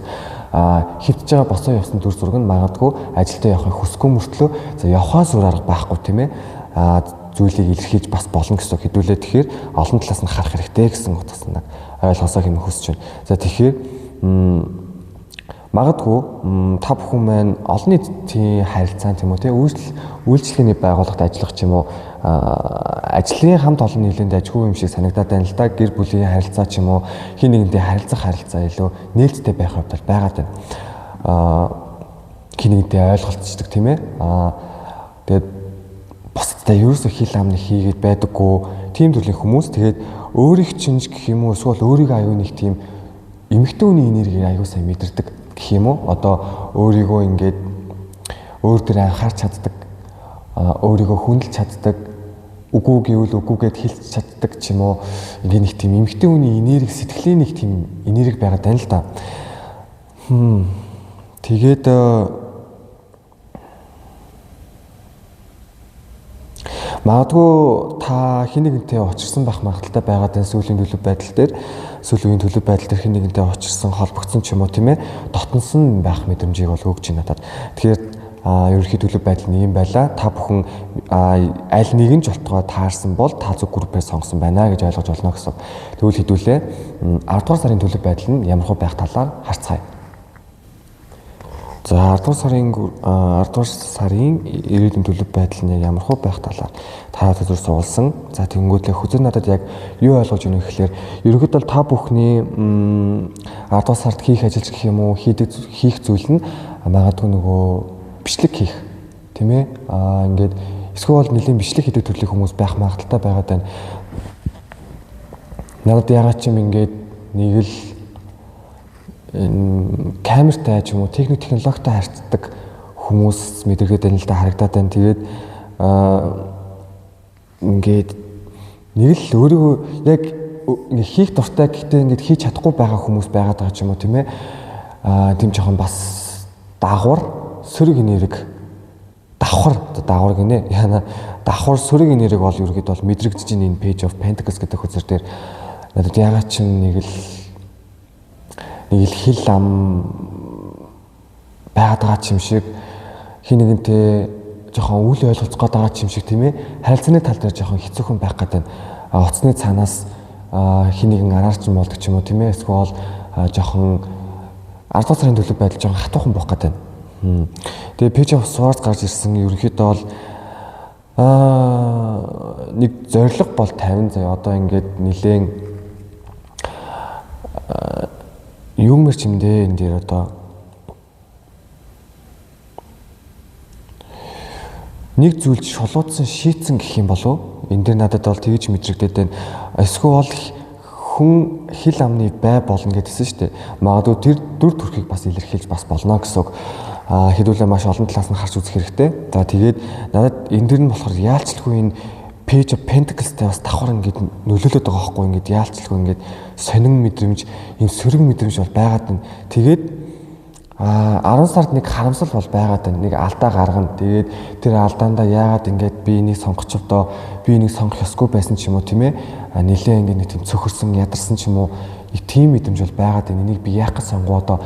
Хэвтэж байгаа босоо явсан дүр зураг нь магадгүй ажилдаа явахыг хүсэхгүй мөртлөө за явахаас өөр арга байхгүй, тийм ээ. Зүйлийг илэрхийлж бас болно гэсэн. Хэдүүлээ тэгэхээр олон талаас нь харах хэрэгтэй гэсэн утга санааг ойлгосоо хэмээн хүсэж байна. За тэгэхээр магадгүй та бүхэн маань олон нийтийн харилцаан тийм үү, те, үйлчлэгээний байгууллагад ажиллах ч юм уу, ажлын хамт олон нийлээнд ажгүй юм шиг санагдаад байна л да. Гэр бүлийн харилцаа ч юм уу, хин нэгэнтэй харилцах харилцаа илүү нээлттэй байх хувьд бол байгаад байна. хэн нэгэнтэй ойлголцдог тийм ээ. Тэгээд бусдад ерөөсөө хил амны хийгээд байдаггүй тийм төрлийн хүмүүс. Тэгээд өөрийг чинь гэх юм уу эсвэл өөрийгөө аюу нэг тийм эмэгтэй хүний энергийг аюу сайн мэдэрдэг гэх юм уу. Одоо өөрийгөө ингээд өөр дээр анхаарч чаддаг, өөрийгөө хүндэлж чаддаг, үгүй гэвэл үгүйгээд хэлж чаддаг ч юм уу. Ингээ нэг тийм эмэгтэй хүний энерги, сэтгэлийн нэг тийм энерги байгаад байна л да. Тэгээд магадгүй та хэн нэгэнтэй учирсан байх магадaltaй байгаад энэ сүүлийн төлөв байдал дээр, сүүлийн үеийн төлөв байдал дээр хэн нэгэнтэй учирсан, холбогдсон ч юм уу тийм ээ, дотносон байх мэдрэмжийг бол өгч байна надад. Тэгэхээр ерөнхий төлөв байдал нь ийм байлаа. Та бүхэн аль нэгэн ч болтугай таарсан бол та зөв группээр сонгосон байна гэж ойлгож болно гэсэн. Тэгвэл хэдүүлээ 10 дугаар сарын төлөв байдал нь ямар хөө байх талаар харцгаая. За 10 дугаар сарын ирээдүйн төлөв байдал нь ямар хөө байх талаар та төзөр суулсан. За тэгэнгүүтлээ хөзөр надад яг юу ойлгож байна гэхээр ерөнхийдөө та бүхний 10 дугаар сард хийх ажил гэх юм уу, хийх зүйл нь магадгүй нөгөө бичлэг хийх тийм ээ. Ингээд эсвэл нэлийн бичлэг хийдэг төрлийн хүмүүс байх магадaltaй байгаад байна. Надад ягаад ч юм ингээд нэг л камертай ч юм уу техник технологитой харьцдаг хүмүүс мэдэргээд байна л да, харагдаад байна. Тэгээд ингээд нэг л өөрийгөө яг хийх дуртай гэхдээ ингээд хийж чадахгүй байгаа хүмүүс байгаад байгаа ч юм уу тийм ээ. Тийм жоохон бас дагавар сөрөг энерги, давхар гинэ. Яна давхар сөрөг энерги бол ерөөдөө бол мэдрэгдэж байна энэ Page of Pentacles гэдэг хөзөр дээр. Надад ягаад ч юм нэг л хил ам байгаад байгаа юм шиг, хин нэгэнтэй жоохон үл ойлголцох гээд байгаа юм шиг тийм ээ. Харилцааны тал дээр жоохон хэцүүхэн байх гээд байна. Утасны цаанаас хин нэгэн араарч болдог ч юм уу тийм ээ. Эсвэл жоохон 10 дугаар сарын төлөв байдал жоохон хатуухан байх гээд байна. Тэгээ Page of Swords гарч ирсэн. Ерөнхийдөө бол нэг зорилго бол 50 заяа. Одоо ингээд нилээн юу мэрч юм дээ энэ дээр одоо нэг зүйлд шулуудсан, шийдсэн гэх юм болов. Энэ дээр надад бол тэгж мэдрэгдээд байна. Эсвэл хүн хил амны бай болно гэдсэн шүү дээ. Магадгүй тэр дүр төрхийг бас илэрхийлж бас болно гэсэн үг. Хэдүүлээ маш олон талаас нь харж үзэх хэрэгтэй. За тэгээд надад энэ дэр нь болохоор яалчлгүй энэ Page of Pentacles-тай бас давхар ингээд нөлөөлөд байгаа байхгүй, ингээд яалчлгүй ингээд сонин мэдрэмж, ийм сөрөг мэдрэмж бол байгаад байна. Тэгээд 10 сард нэг харамсал бол байгаад байна. Нэг алдаа гаргана. Тэгээд тэр алдаандаа яагаад ингээд би энийг сонгочихдоо, би энийг сонгох ёсгүй байсан ч юм уу тийм ээ. Нилээ ингээд нэг тийм цөхөрсөн, ядарсан ч юм уу, нэг тийм мэдрэмж бол байгаад байна. Энийг би яах гэж сонгоо одоо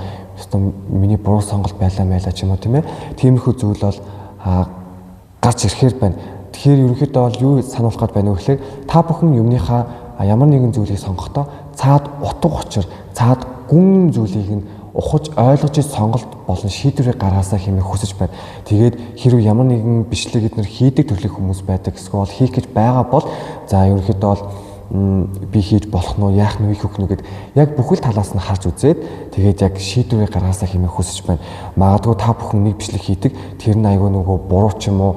миний буруу сонголт байлаа ч юм уу тийм ээ. Тиймэрхүү зүйл бол гарч ирэхээр байна. Тэгэхээр ерөнхийдөө бол юу сануулах гээд байна вэ гэхээр та бүхэн юмныхаа ямар нэгэн зүйлийг сонгохдоо цаад утга учир, цаад гүн зүйлийг нь ухаж ойлгож сонголт болон шийдвэрийг гаргаасаа хэмээх хүсэж байна. Тэгээд хэрвээ ямар нэгэн бичлэг эднэр хийдэг төрлийн хүмүүс байдаг эсвэл хийх гэж байгаа бол за ерөнхийдөө бол би хийж болох нь уу, яах нь вэ, хийх нь үү гэд яг бүхэл талаас нь харж үзээд тэгээд яг шийдвэрийг гаргаасаа хэмээх хүсэж байна. Магадгүй та бүхэн нэг бичлэг хийдэг, тэр нь айгүй нөгөө буруу ч юм уу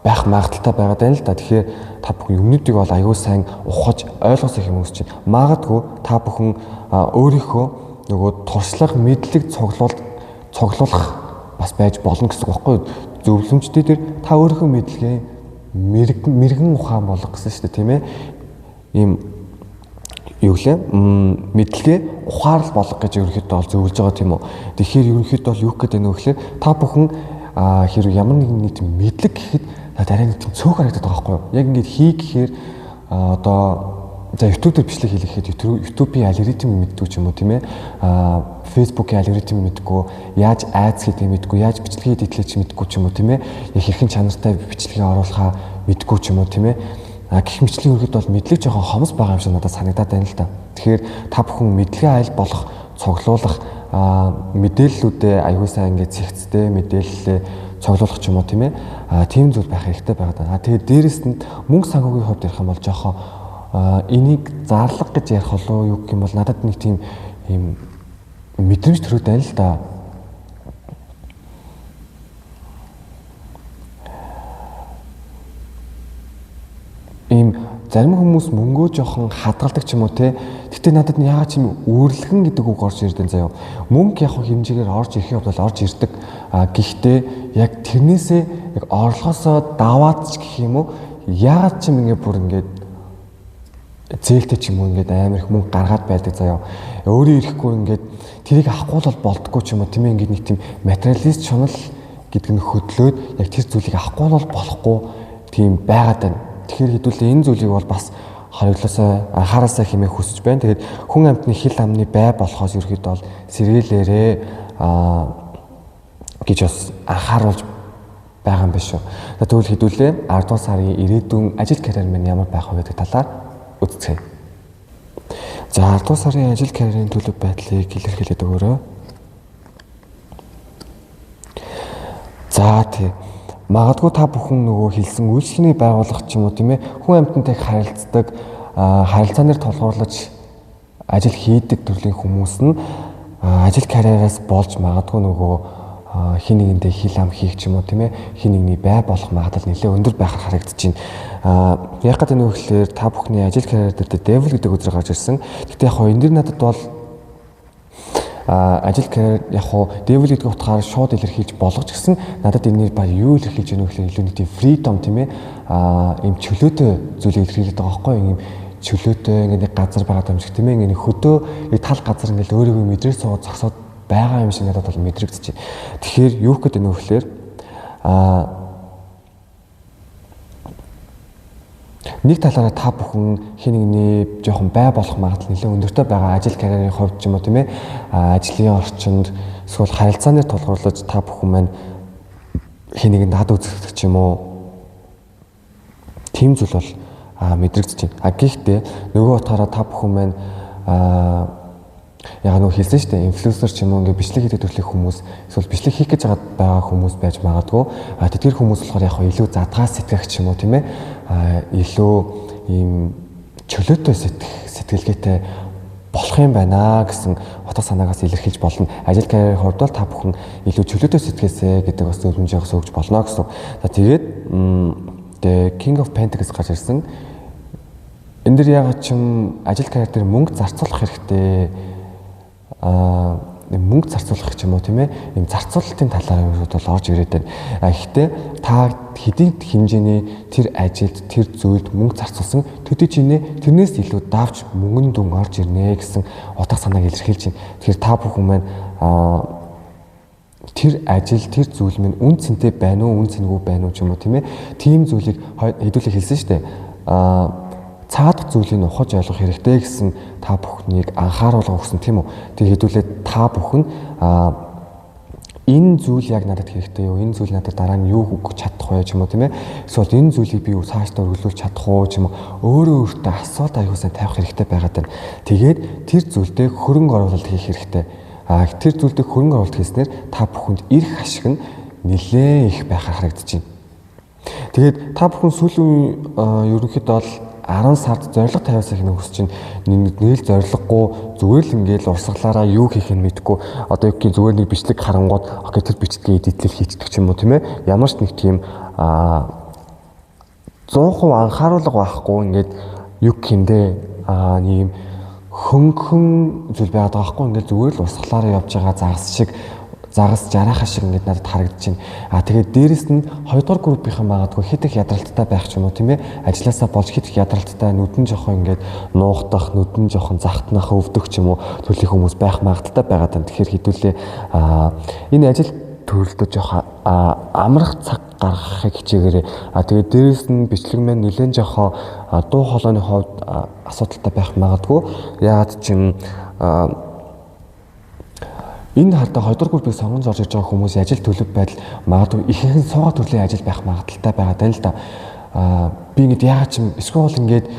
байх магадaltaй байгаад байна л да. Тэгэхээр та бүхэн юмнуудыг бол айгүй сайн ухаж ойлгосоо хэмээх хүсэж байна. Магадгүй та бүхэн өөрийнхөө нөгөө туршлага, мэдлэг цуглуулах бас байж болно гэсэн үг байхгүй юу? Зөвлөмжтэй дээр та өөрийнхөө мэдлэгээ мэрэгэн ухаан болгох гэсэн шүү дээ, тийм ээ. Ийм юу гэлээ? Мэдлэгээ ухаарл болгох гэж ерөнхийдөө бол зөвлөж байгаа тийм үү? Тэгэхээр ерөнхийдөө бол юу гэдэг нь вэ гэхээр та бүхэн хэрэг ямар нэгэн нэг тийм мэдлэг гэхэд арай нэг тийм цөөх харагдаад байгаа байхгүй юу? Яг ингээд хий гэхээр одоо за YouTube дээр бичлэг хийлгэхэд YouTube-ийн алгоритм мэддэггүй ч юм уу тийм ээ. Facebook-ийн алгоритм мэддэггүй, яаж айц хийдгийг мэддэггүй, яаж бичлэгээ эдитлэх ч мэддэггүй ч юм уу тийм ээ. Яг хэрхэн чанартай бичлэгээ оруулахаа мэддэггүй ч юм уу тийм ээ. Гэх мэтлэн ерөнхийдөө бол мэдлэг жоохон хомс байгаа юм шиг надад санагдаад байна л да. Тэгэхээр та бүхэн мэдлэгээ аль болох цуглуулах, мэдээллүүдээ аягүй сайн ингээд зэгцтэй мэдээллээ цуглуулах ч юм уу тийм ээ. Тийм зүйл байх хэрэгтэй байгаа даа. Тэгээд дээрэс нь мөнгө санхүүгийн хувьд ярих юм бол жоохон энийг зарлага гэж ярих болов юу гэх юм бол надад нэг тийм юм мэдрэмж төрөөд байна л да. зарим хүмүүс мөнгөө жоохон хадгалдаг ч юм уу те. Гэтэ надад нь яагаад ч юм үүрлэгэн гэдэг үг орж ирдэн заяа. Мөнгө яг хэмжээгээр орж ирэхин хувьд бол орж ирдэг. А гэхдээ яг тэрнээсээ яг орлогоосоо даваад ч гэх юм уу яагаад ч юм ингээ бүр ингээд зээлтэй ч юм уу ингээд амар их мөнгө гаргаад байдаг заяа. Өөрөө ирэхгүй ингээд тэрийг авахгүй бол болдгоо ч юм уу тийм ээ, ингээд нэг тийм материалист шунал гэдэг нь хөдлөөд яг тэр зүйлийг авахгүй бол болохгүй тийм байгаад байна. Тэгэхээр хэдүүлээ энэ зүйлийг бол бас хориглосоо анхаараасаа хэмээх хүсэж байна. Тэгээд хүн амьтны хил амны бай болохоос ерөөхдөө бол сэргийлээрээ гэж бас анхааруулж байгаа юм биш үү. За тэгвэл хэдүүлээ 10 дугаар сарын ирээдүйн ажил карьер минь ямар байх вэ гэдэг талаар үзцгээе. За 10 дугаар сарын ажил карьерийн төлөв байдлыг илэрхийлээд өгөөрэй. За тий. Магадгүй та бүхэн нөгөө хэлсэн үйлчлэгийн байгууллага ч юм уу тийм ээ, хүн амьтантай харилцдаг, харилцаанаар тулгуурлаж ажил хийдэг төрлийн хүмүүс нь ажил карьераас болж магадгүй нөгөө хин нэгэндээ хил ам хийх ч юм уу тийм ээ, хин нэгний бай болох магадлал нэлээд өндөр байхаар харагдаж байна. Яг гэдэг нь юу гэхээр та бүхний ажил карьер дээр devil гэдэг үзрэг гарч ирсэн. Гэхдээ яг хоо энэ дэр надад бол ажил карьер яг хуу devil гэдэг утгаар шууд илэрхийлж болгож гисэн надад энэний баг юу илэрхийлж байна вэ гэхээр илүү нэг тийм freedom тийм ээ, ийм чөлөөтэй зүйлийг илэрхийлээд байгаа байхгүй юу, ийм чөлөөтэй ингээд нэг газар байгаа юм шиг тийм ээ, ингээд нэг хөдөө нэг тал газар ингээд өөрийгөө мэдрээ суугаад зогсоод байгаа юм шиг надад бол мэдрэгдэж байна. Тэгэхээр юу гэдэг нь вэ гэхээр нэг талаараа та бүхэн хин нэгний жоохон бай болох магадлал нэлээд өндөртэй байгаа ажил карьерийн хувьд ч юм уу тийм ээ, ажлын орчинд эсвэл харилцааны тулгуурлаж та бүхэн маань хин нэгэнд ад үзэгдэх ч юм уу тийм зүйл бол мэдрэгдэж байна. А гэхдээ нөгөө утгаараа та бүхэн маань яг нөгөө хэлсэн шүү дээ, инфлюенсер ч юм уу ингээ бичлэг хийдэг төрлийн хүмүүс эсвэл бичлэг хийх гэж байгаа хүмүүс байж магадгүй. А тэдгэр хүмүүс болохоор яг илүү задгаа сэтгэх ч юм уу тийм ээ, илүү ийм чөлөөтэй сэтгэлгээтэй болох юм байна гэсэн утга санаагаас илэрхийлж болно. Ажил карьерийн хувьд бол та бүхэн илүү чөлөөтэй сэтгэлээсэ гэдэг бас зөвлөмжийг өгч болно гэсэн. За тэгээд The King of Pentacles гарч ирсэн. Энэ дэр яагаад ч юм ажил карьер дээр мөнгө зарцуулах хэрэгтэй. Мөнгө зарцуулах ч юм уу тийм ээ, ийм зарцуулалтын талаар юмуд бол орж ирээд байна. Гэхдээ та хэдийн хэмжээний тэр ажилд, тэр зүйлд мөнгө зарцуулсан төдий чинээ тэрнээс илүү давж мөнгөн дүн орж ирнэ гэсэн утга санааг илэрхийлж байна. Тэгэхээр та бүхэн маань тэр ажил, тэр зүйл минь үн цэнтэй байна уу, үн цэнгүй байна уу ч юм уу тийм ээ, тийм зүйлийг хэдүүлээ хэлсэн шүү дээ. Цаадах зүйлийг ухаж ойлгох хэрэгтэй гэсэн та бүхнийг анхааруулга өгсөн тийм үү. Тэг хэдүүлээ та бүхэн энэ зүйл яг надад хэрэгтэй юу? Энэ зүйл надад дараа нь юу өгөх чадах вэ ч юм уу тийм ээ. Эсвэл энэ зүйлийг би цаашдаа үргэлжлүүлж чадах уу ч юм уу. Өөрөө өөртөө асуулт аягүй сайн тавих хэрэгтэй байгаад байна. Тэгээд тэр зүйлдээ хөрөнгө оруулалт хийх хэрэгтэй. Тэр зүйлдээ хөрөнгө оруулалт хийснээр та бүхэнд эрх ашиг нь нэлээд их байхаар харагдаж байна. Тэгээд та бүхэн сүүлийн ерөнхийдөө бол 10 сард зорилго тавиасаа хэмээн хүсэж чинь нэг л зорилгогүй зүгээр л ингээл урсгалаараа юу хийх нь мэдэхгүй одоо юу гэх зүгээр нэг бичлэг харангууд окей тэр бичлэгээ эдитлэл хийчихдэг ч юм уу тийм ээ, ямар ч нэг тийм 100% анхааруулга байхгүй ингээд юу гэх юм бэ нэг юм хөнгөн зүйл байгаад байгаа байхгүй, ингээд зүгээр л урсгалаараа явж байгаа загас шиг загас жараахаа шиг ингээд надад харагдаж байна. А тэгээд дээрэс нь 2 дугаар группийнхэн магадгүй хэд их ядралттай байх ч юм уу тийм ээ. Ажлаасаа болж хэд их ядралттай нүдэн жоохон ингээд нуугдах, нүдэн жоохон захтнах, өвдөх ч юм уу төрлийн хүмүүс байх магадaltaй байгаад байна. Тэгэхээр хэдүүлээ энэ ажил төрөлдөө жоохон амрах цаг гаргахыг хичээгээрэй. А тэгээд дээрэс нь бичлэг маань нэлээд жоохон дуу хоолойны хувьд асуудалтай байх магадгүй. Яагаад ч юм энэ хардаа 2 дугаар группийг сонгон зорж ирж байгаа хүмүүс ажил төлөв байдал магадгүй ихэнх нь суугаа төрлийн ажил байх магадaltaй байгаа даа л да. Би ингээд яагаад ч юм эсвэл ингээд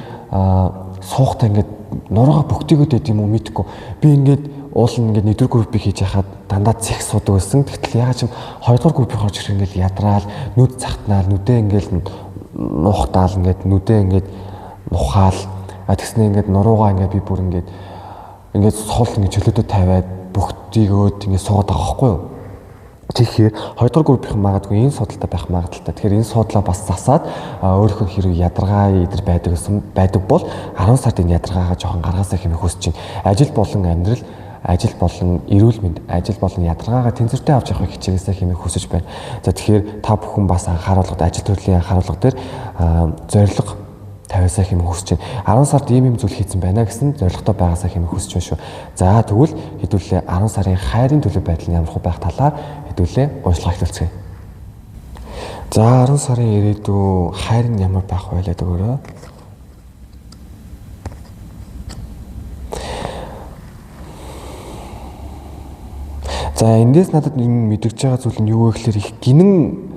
суухтаа ингээд нуруугаа бүхтийгөөд байд юм уу мэдэхгүй. Би ингээд уул нь ингээд 1 дугаар группийг хийж яхад дандаа цэх суудаг байсан. Тэгтэл яагаад ч юм 2 дугаар группийг орж ирэх ингээд ядраал нүд захтнаал нүдээ ингээд нухтаал ингээд нүдээ ингээд нухаал тэгснэ ингээд нуруугаа ингээд би бүр ингээд ингээд сул ингээд чөлөөдөө тавиад бүхтийгөөд ингээд суугаад байгаа байхгүй юу. Тэгэхээр 2 дугаар группийнхан магадгүй энэ суудалтай байх магадлалтай. Тэгэхээр энэ суудлаа бас засаад өөрийнхөө хэрэг ядаргаа идэр байдаг гэсэн байдаг бол 10 сард энэ ядаргаагаа жоохон гаргаасаа хэмээх хүсэж байна. Ажил болон амьдрал, ажил болон эрүүл мэнд, ажил болон ядаргаагаа тэнцвэртэй авч явахыг хичээгээсэй хэмээх хүсэж байна. За тэгэхээр та бүхэн бас анхааруулгад ажил төрлийн анхааруулга дээр зорилго тавиасаа хэмээх хүсэж байна. 10 сард ийм юм зүйл хийцэн байна гэсэн зорилготой байгаасаа хэмээх хүсэж байна шүү. За тэгвэл хэдүүлээ 10 сарын хайрын төлөв байдал нь ямар хөө байх талаар хэдүүлээ уншлага эхлүүлцгээе. За 10 сарын ирээдүйн хайр нь ямар байх вэ гэдэг өөрөө. За эндээс надад энэ мэдгэж байгаа зүйл нь юу вэ гэхээр их гинэн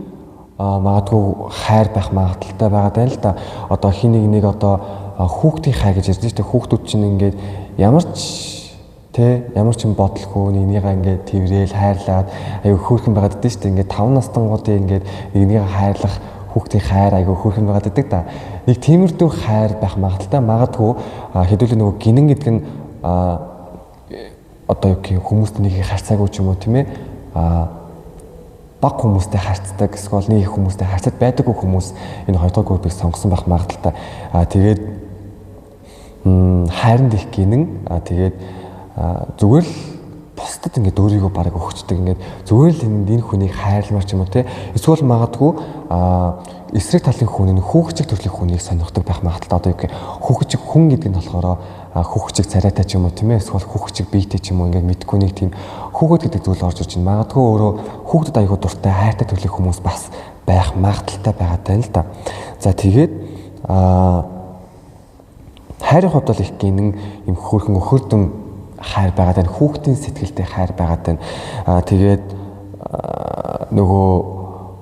магадгүй хайр байх магадлалтай байгаа даа л да. Одоо хин нэг нэг одоо хүүхдийн хайр гэж ярьж штэ. Хүүхдүүд чинь ингээд ямар ч тэ ямар ч юм бодлохгүй нэгнийгаа ингээд тэрэл хайрлаад аюу хөөрхөн байгаад байдаг штэ. Ингээд 5 настангуудын ингээд нэгнийгаа хайрлах хүүхдийн хайр аюу хөөрхөн байгаад байдаг да. Нэг тиймэрдүү хайр байх магадлалтай. Магадгүй хэдүүлээ нөгөө гинэн гэдэг нь одоо юу гэх юм хүмүүст нэг харьцаагүй ч юм уу тийм ээ. Баг хүмүүстэй харьцдаг эсвэл нэг их хүмүүстэй харьцаад байдаггүй хүмүүс энэ 2 дугаар группийг сонгосон байх магадлалтай. Тэгээд хайранд их гинэн тэгээд зүгээр л бусдад ингээд өөрийгөө бараг өгчдөг, ингээд зүгээр л энэ хүнийг хайрламар ч юм уу те. Эсвэл магадгүй эсрэг талын хүн нь хүүхчиг төрлийн хүнийг сонирхдаг байх магадлалтай. Одоо юу гэх хүүхчиг хүн гэдэг нь болохоор хүүхчиг царайтай ч юм уу тийм ээ, эсвэл хүүхчиг биетэй ч юм уу ингээд мэдгүй нэг тийм хүүхэд гэдэг зүйл орж ирж байна. Магадгүй өөрөө хүүхдэд айгүй дуртай хайртай төрлийн хүмүүс бас байх магадлалтай байгаа тань л да. За тэгээд хайрын хувьд бол их гинэн юм хөөрхөн өхөрдөн хайр байгаа тань, хүүхдийн сэтгэлтэй хайр байгаа тань. Тэгээд нөгөө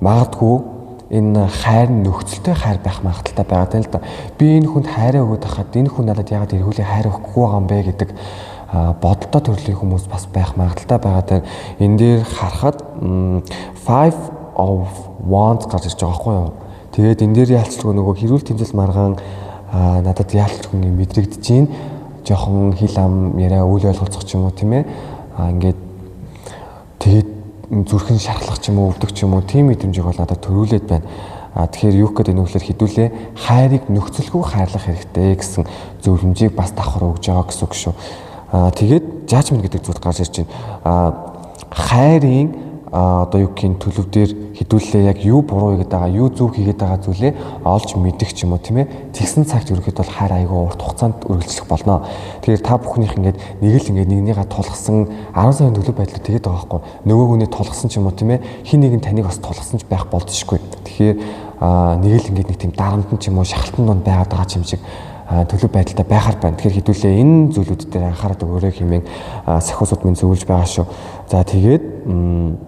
магадгүй энэ хайр нь нөхцөлтэй хайр байх магадлалтай байгаа тань л да. Би энэ хүнд хайраа өгöd хахад энэ хүн надад яагаад эргүүлээ хайр өгөхгүй байгаа юм бэ гэдэг бодолтой төрлийн хүмүүс бас байх магадлалтай байгаа тань. Энэ дээр харахад 5 of Wands гарч ирж байгаа байхгүй юу? Тэгээд энэ дээр яалцлгүй нөгөө хэрүүл тэмцэл маргаан надад яалцгүй мэдрэгдэж байна. Жохон хил ам яриа үйл ойлголцох ч юм уу тийм ээ. Ингээд тэгээд зүрхэн шархлах ч юм уу өвдөг ч юм уу тийм мэдрэмжийг бол надад төрүүлээд байна. Тэгэхээр юу гэдэг нь вөхлөр хэдүүлээ хайрыг нөхцөлгүй хайрлах хэрэгтэй гэсэн зөвлөмжийг бас давхар өгж байгаа гэсэн үг шүү. Тэгээд judgment гэдэг зүйл гарч ирж байна. Хайрын одоо юу гэх юм төлөв дээр хэдүүлээ яг юу буруу хийгээд байгаа, юу зөв хийгээд байгаа зүйлээ олж мэдэх ч юм уу тийм ээ. Тэгсэн цагт ерөнхийдөө бол хайр айгүй урт хугацаанд үргэлжлэх болно. Тэгэхээр та бүхнийх ингээд нэг л ингээд нэгнийгээ тулгсан 10 сарын төлөв байдлаар тэгээд байгаа байхгүй. Нөгөө хүний тулгсан ч юм уу тийм ээ. Хин нэг нь таныг бас тулгсан ч байх болзошгүй. Тэгэхээр нэг л ингээд нэг тийм дарамтан ч юм уу шахалтан донд байгаад байгаа юм шиг төлөв байдалтай байхаар байна. Тэгэхээр хэдүүлээ энэ зүйлүүд дээр анхаарал өгөөрэй хэмээн сахиусууд минь зөвлөж байгаа шүү. За тэгээд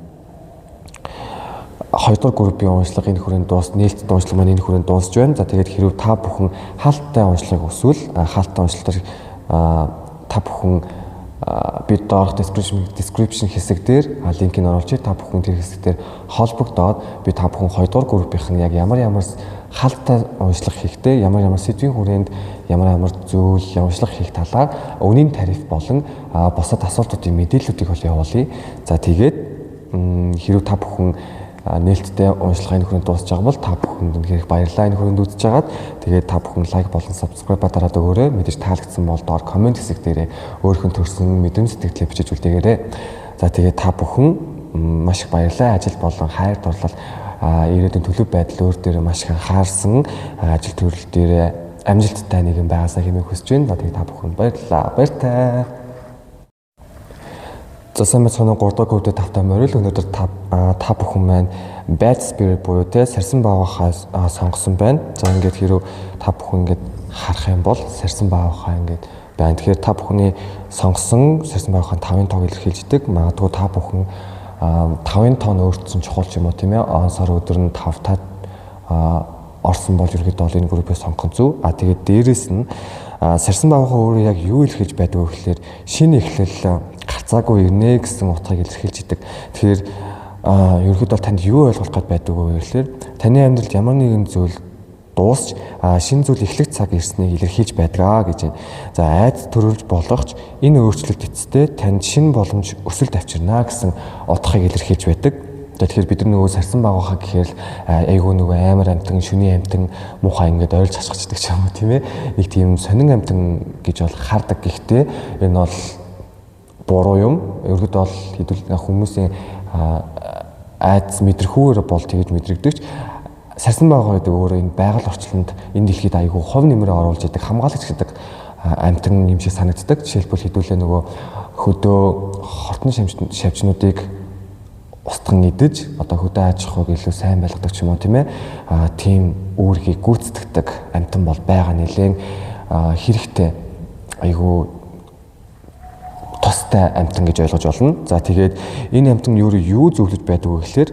2 дугаар группийн уншлага энэ хүрээнд дуус, нээлттэй уншлага маань энэ хүрээнд дуусж байна. За тэгээд хэрвээ та бүхэн хаалттай уншлагыг хүсвэл хаалттай уншлагаар та бүхэн би доорх description хэсэг дээр линкийг оруулчих. Та бүхэн тэр хэсэг дээр холбогдоод би та бүхэн 2 дугаар группийнхэн яг ямар ямар хаалттай уншлага хийхдээ ямар ямар сэдвийн хүрээнд ямар ямар зүйл уншлага хийх талаар үнийн тариф болон бусад асуултуудын мэдээллүүдийг бол явуулъя. За тэгээд хэрвээ та бүхэн нээлттэй уншлагын хүрээнд дуусж байгаа бол та бүхэнд үнэхээр их баярлалаа энэ хүрээнд үзэж байгаад. Тэгээд та бүхэн лайк болон subscribe дараад өгөөрэй. Мэдээж таалагдсан бол доор коммент хэсэг дээрээ өөрийнхөө төрсэн мэдрэмж сэтгэлээ бичиж үлдээгээрэй. За тэгээд та бүхэн маш их баярлалаа. Ажил болон хайр дурлал ирээдүйн төлөв байдал өөр дээр маш их анхаарсан ажил төрөл дээр амжилттай нэгэн байгаасаа хэмээн хүсэж байна. За тэгээд та бүхэнд баярлалаа. Баяртай. За сайн байцгаана уу 3 дахь групптэй тавтай морил өнөөдөр та бүхэн маань Bad Spirit буюу те сарсан баавгай сонгосон байна. За ингээд хэрв та бүхэн ингээд харах юм бол сарсан баавгай ингээд байна. Тэгэхээр та бүхний сонгосон сарсан баавгай 5-ын тоог илэрхийлждэг. Магадгүй та бүхэн 5-ын тоон өөрчлөсөн чухал ч юм уу тийм ээ. Он сар өдөр нь 5 та орсон бол ерөнхийдөө бол энэ группийг сонгох нь зөв. А тэгээд дээрэс нь сарсан баавгай өөрөө яг юу илэрхийлж байдаг вэ гэхээр шинэ эхлэл гарцаагүй ирнэ гэсэн утгыг илэрхийлж идэг. Тэгэхээр ерөнхийдөө танд юу ойлгох гээд байдаг вэ гэхээр таны амьдралд ямар нэгэн зүйл дуусч шинэ зүйл эхлэх цаг ирснийг илэрхийлж байдгаа гэж байна. За айд төрүүлж болохч энэ өөрчлөлт эцэстээ танд шинэ боломж өсөлт авчирна гэсэн утгыг илэрхийлж байдаг. Тэгэхээр бид нар нөгөө сарсан багуухаа гэхээр л айгүй нөгөө амар амтан, шүний амтан муухай ингээд ойлж хашгичдаг ч юм уу тийм ээ. Нэг тийм сонин амтан гэж бол хардаг. Гэхдээ энэ бол буруу юм. Ерөнхийдөө бол хэдүүл хүмүүсийн айдас мэдрэхүүгээр бол тэгж мэдрэгдэгч сарсан байгаа гэдэг өөрөө энэ байгаль орчлонд энэ дэлхийд айгүй хувь нэмрээ оруулж идэг, хамгаалагч гэдэг амтан юм шиг санагддаг. Жишээлбэл хэдүүлээ нөгөө хөдөө хортон шавжнуудыг устган идэж одоо хөдөө аж ахуйг илүү сайн байлгадаг ч юм уу тийм ээ. Тийм үүргийг гүйцэтгэдэг амтан бол байгаа нэлээд хэрэгтэй айгүй тустай амтан гэж ойлгож болно. За тэгээд энэ амтан юу зөвлөж байдаг вэ гэхээр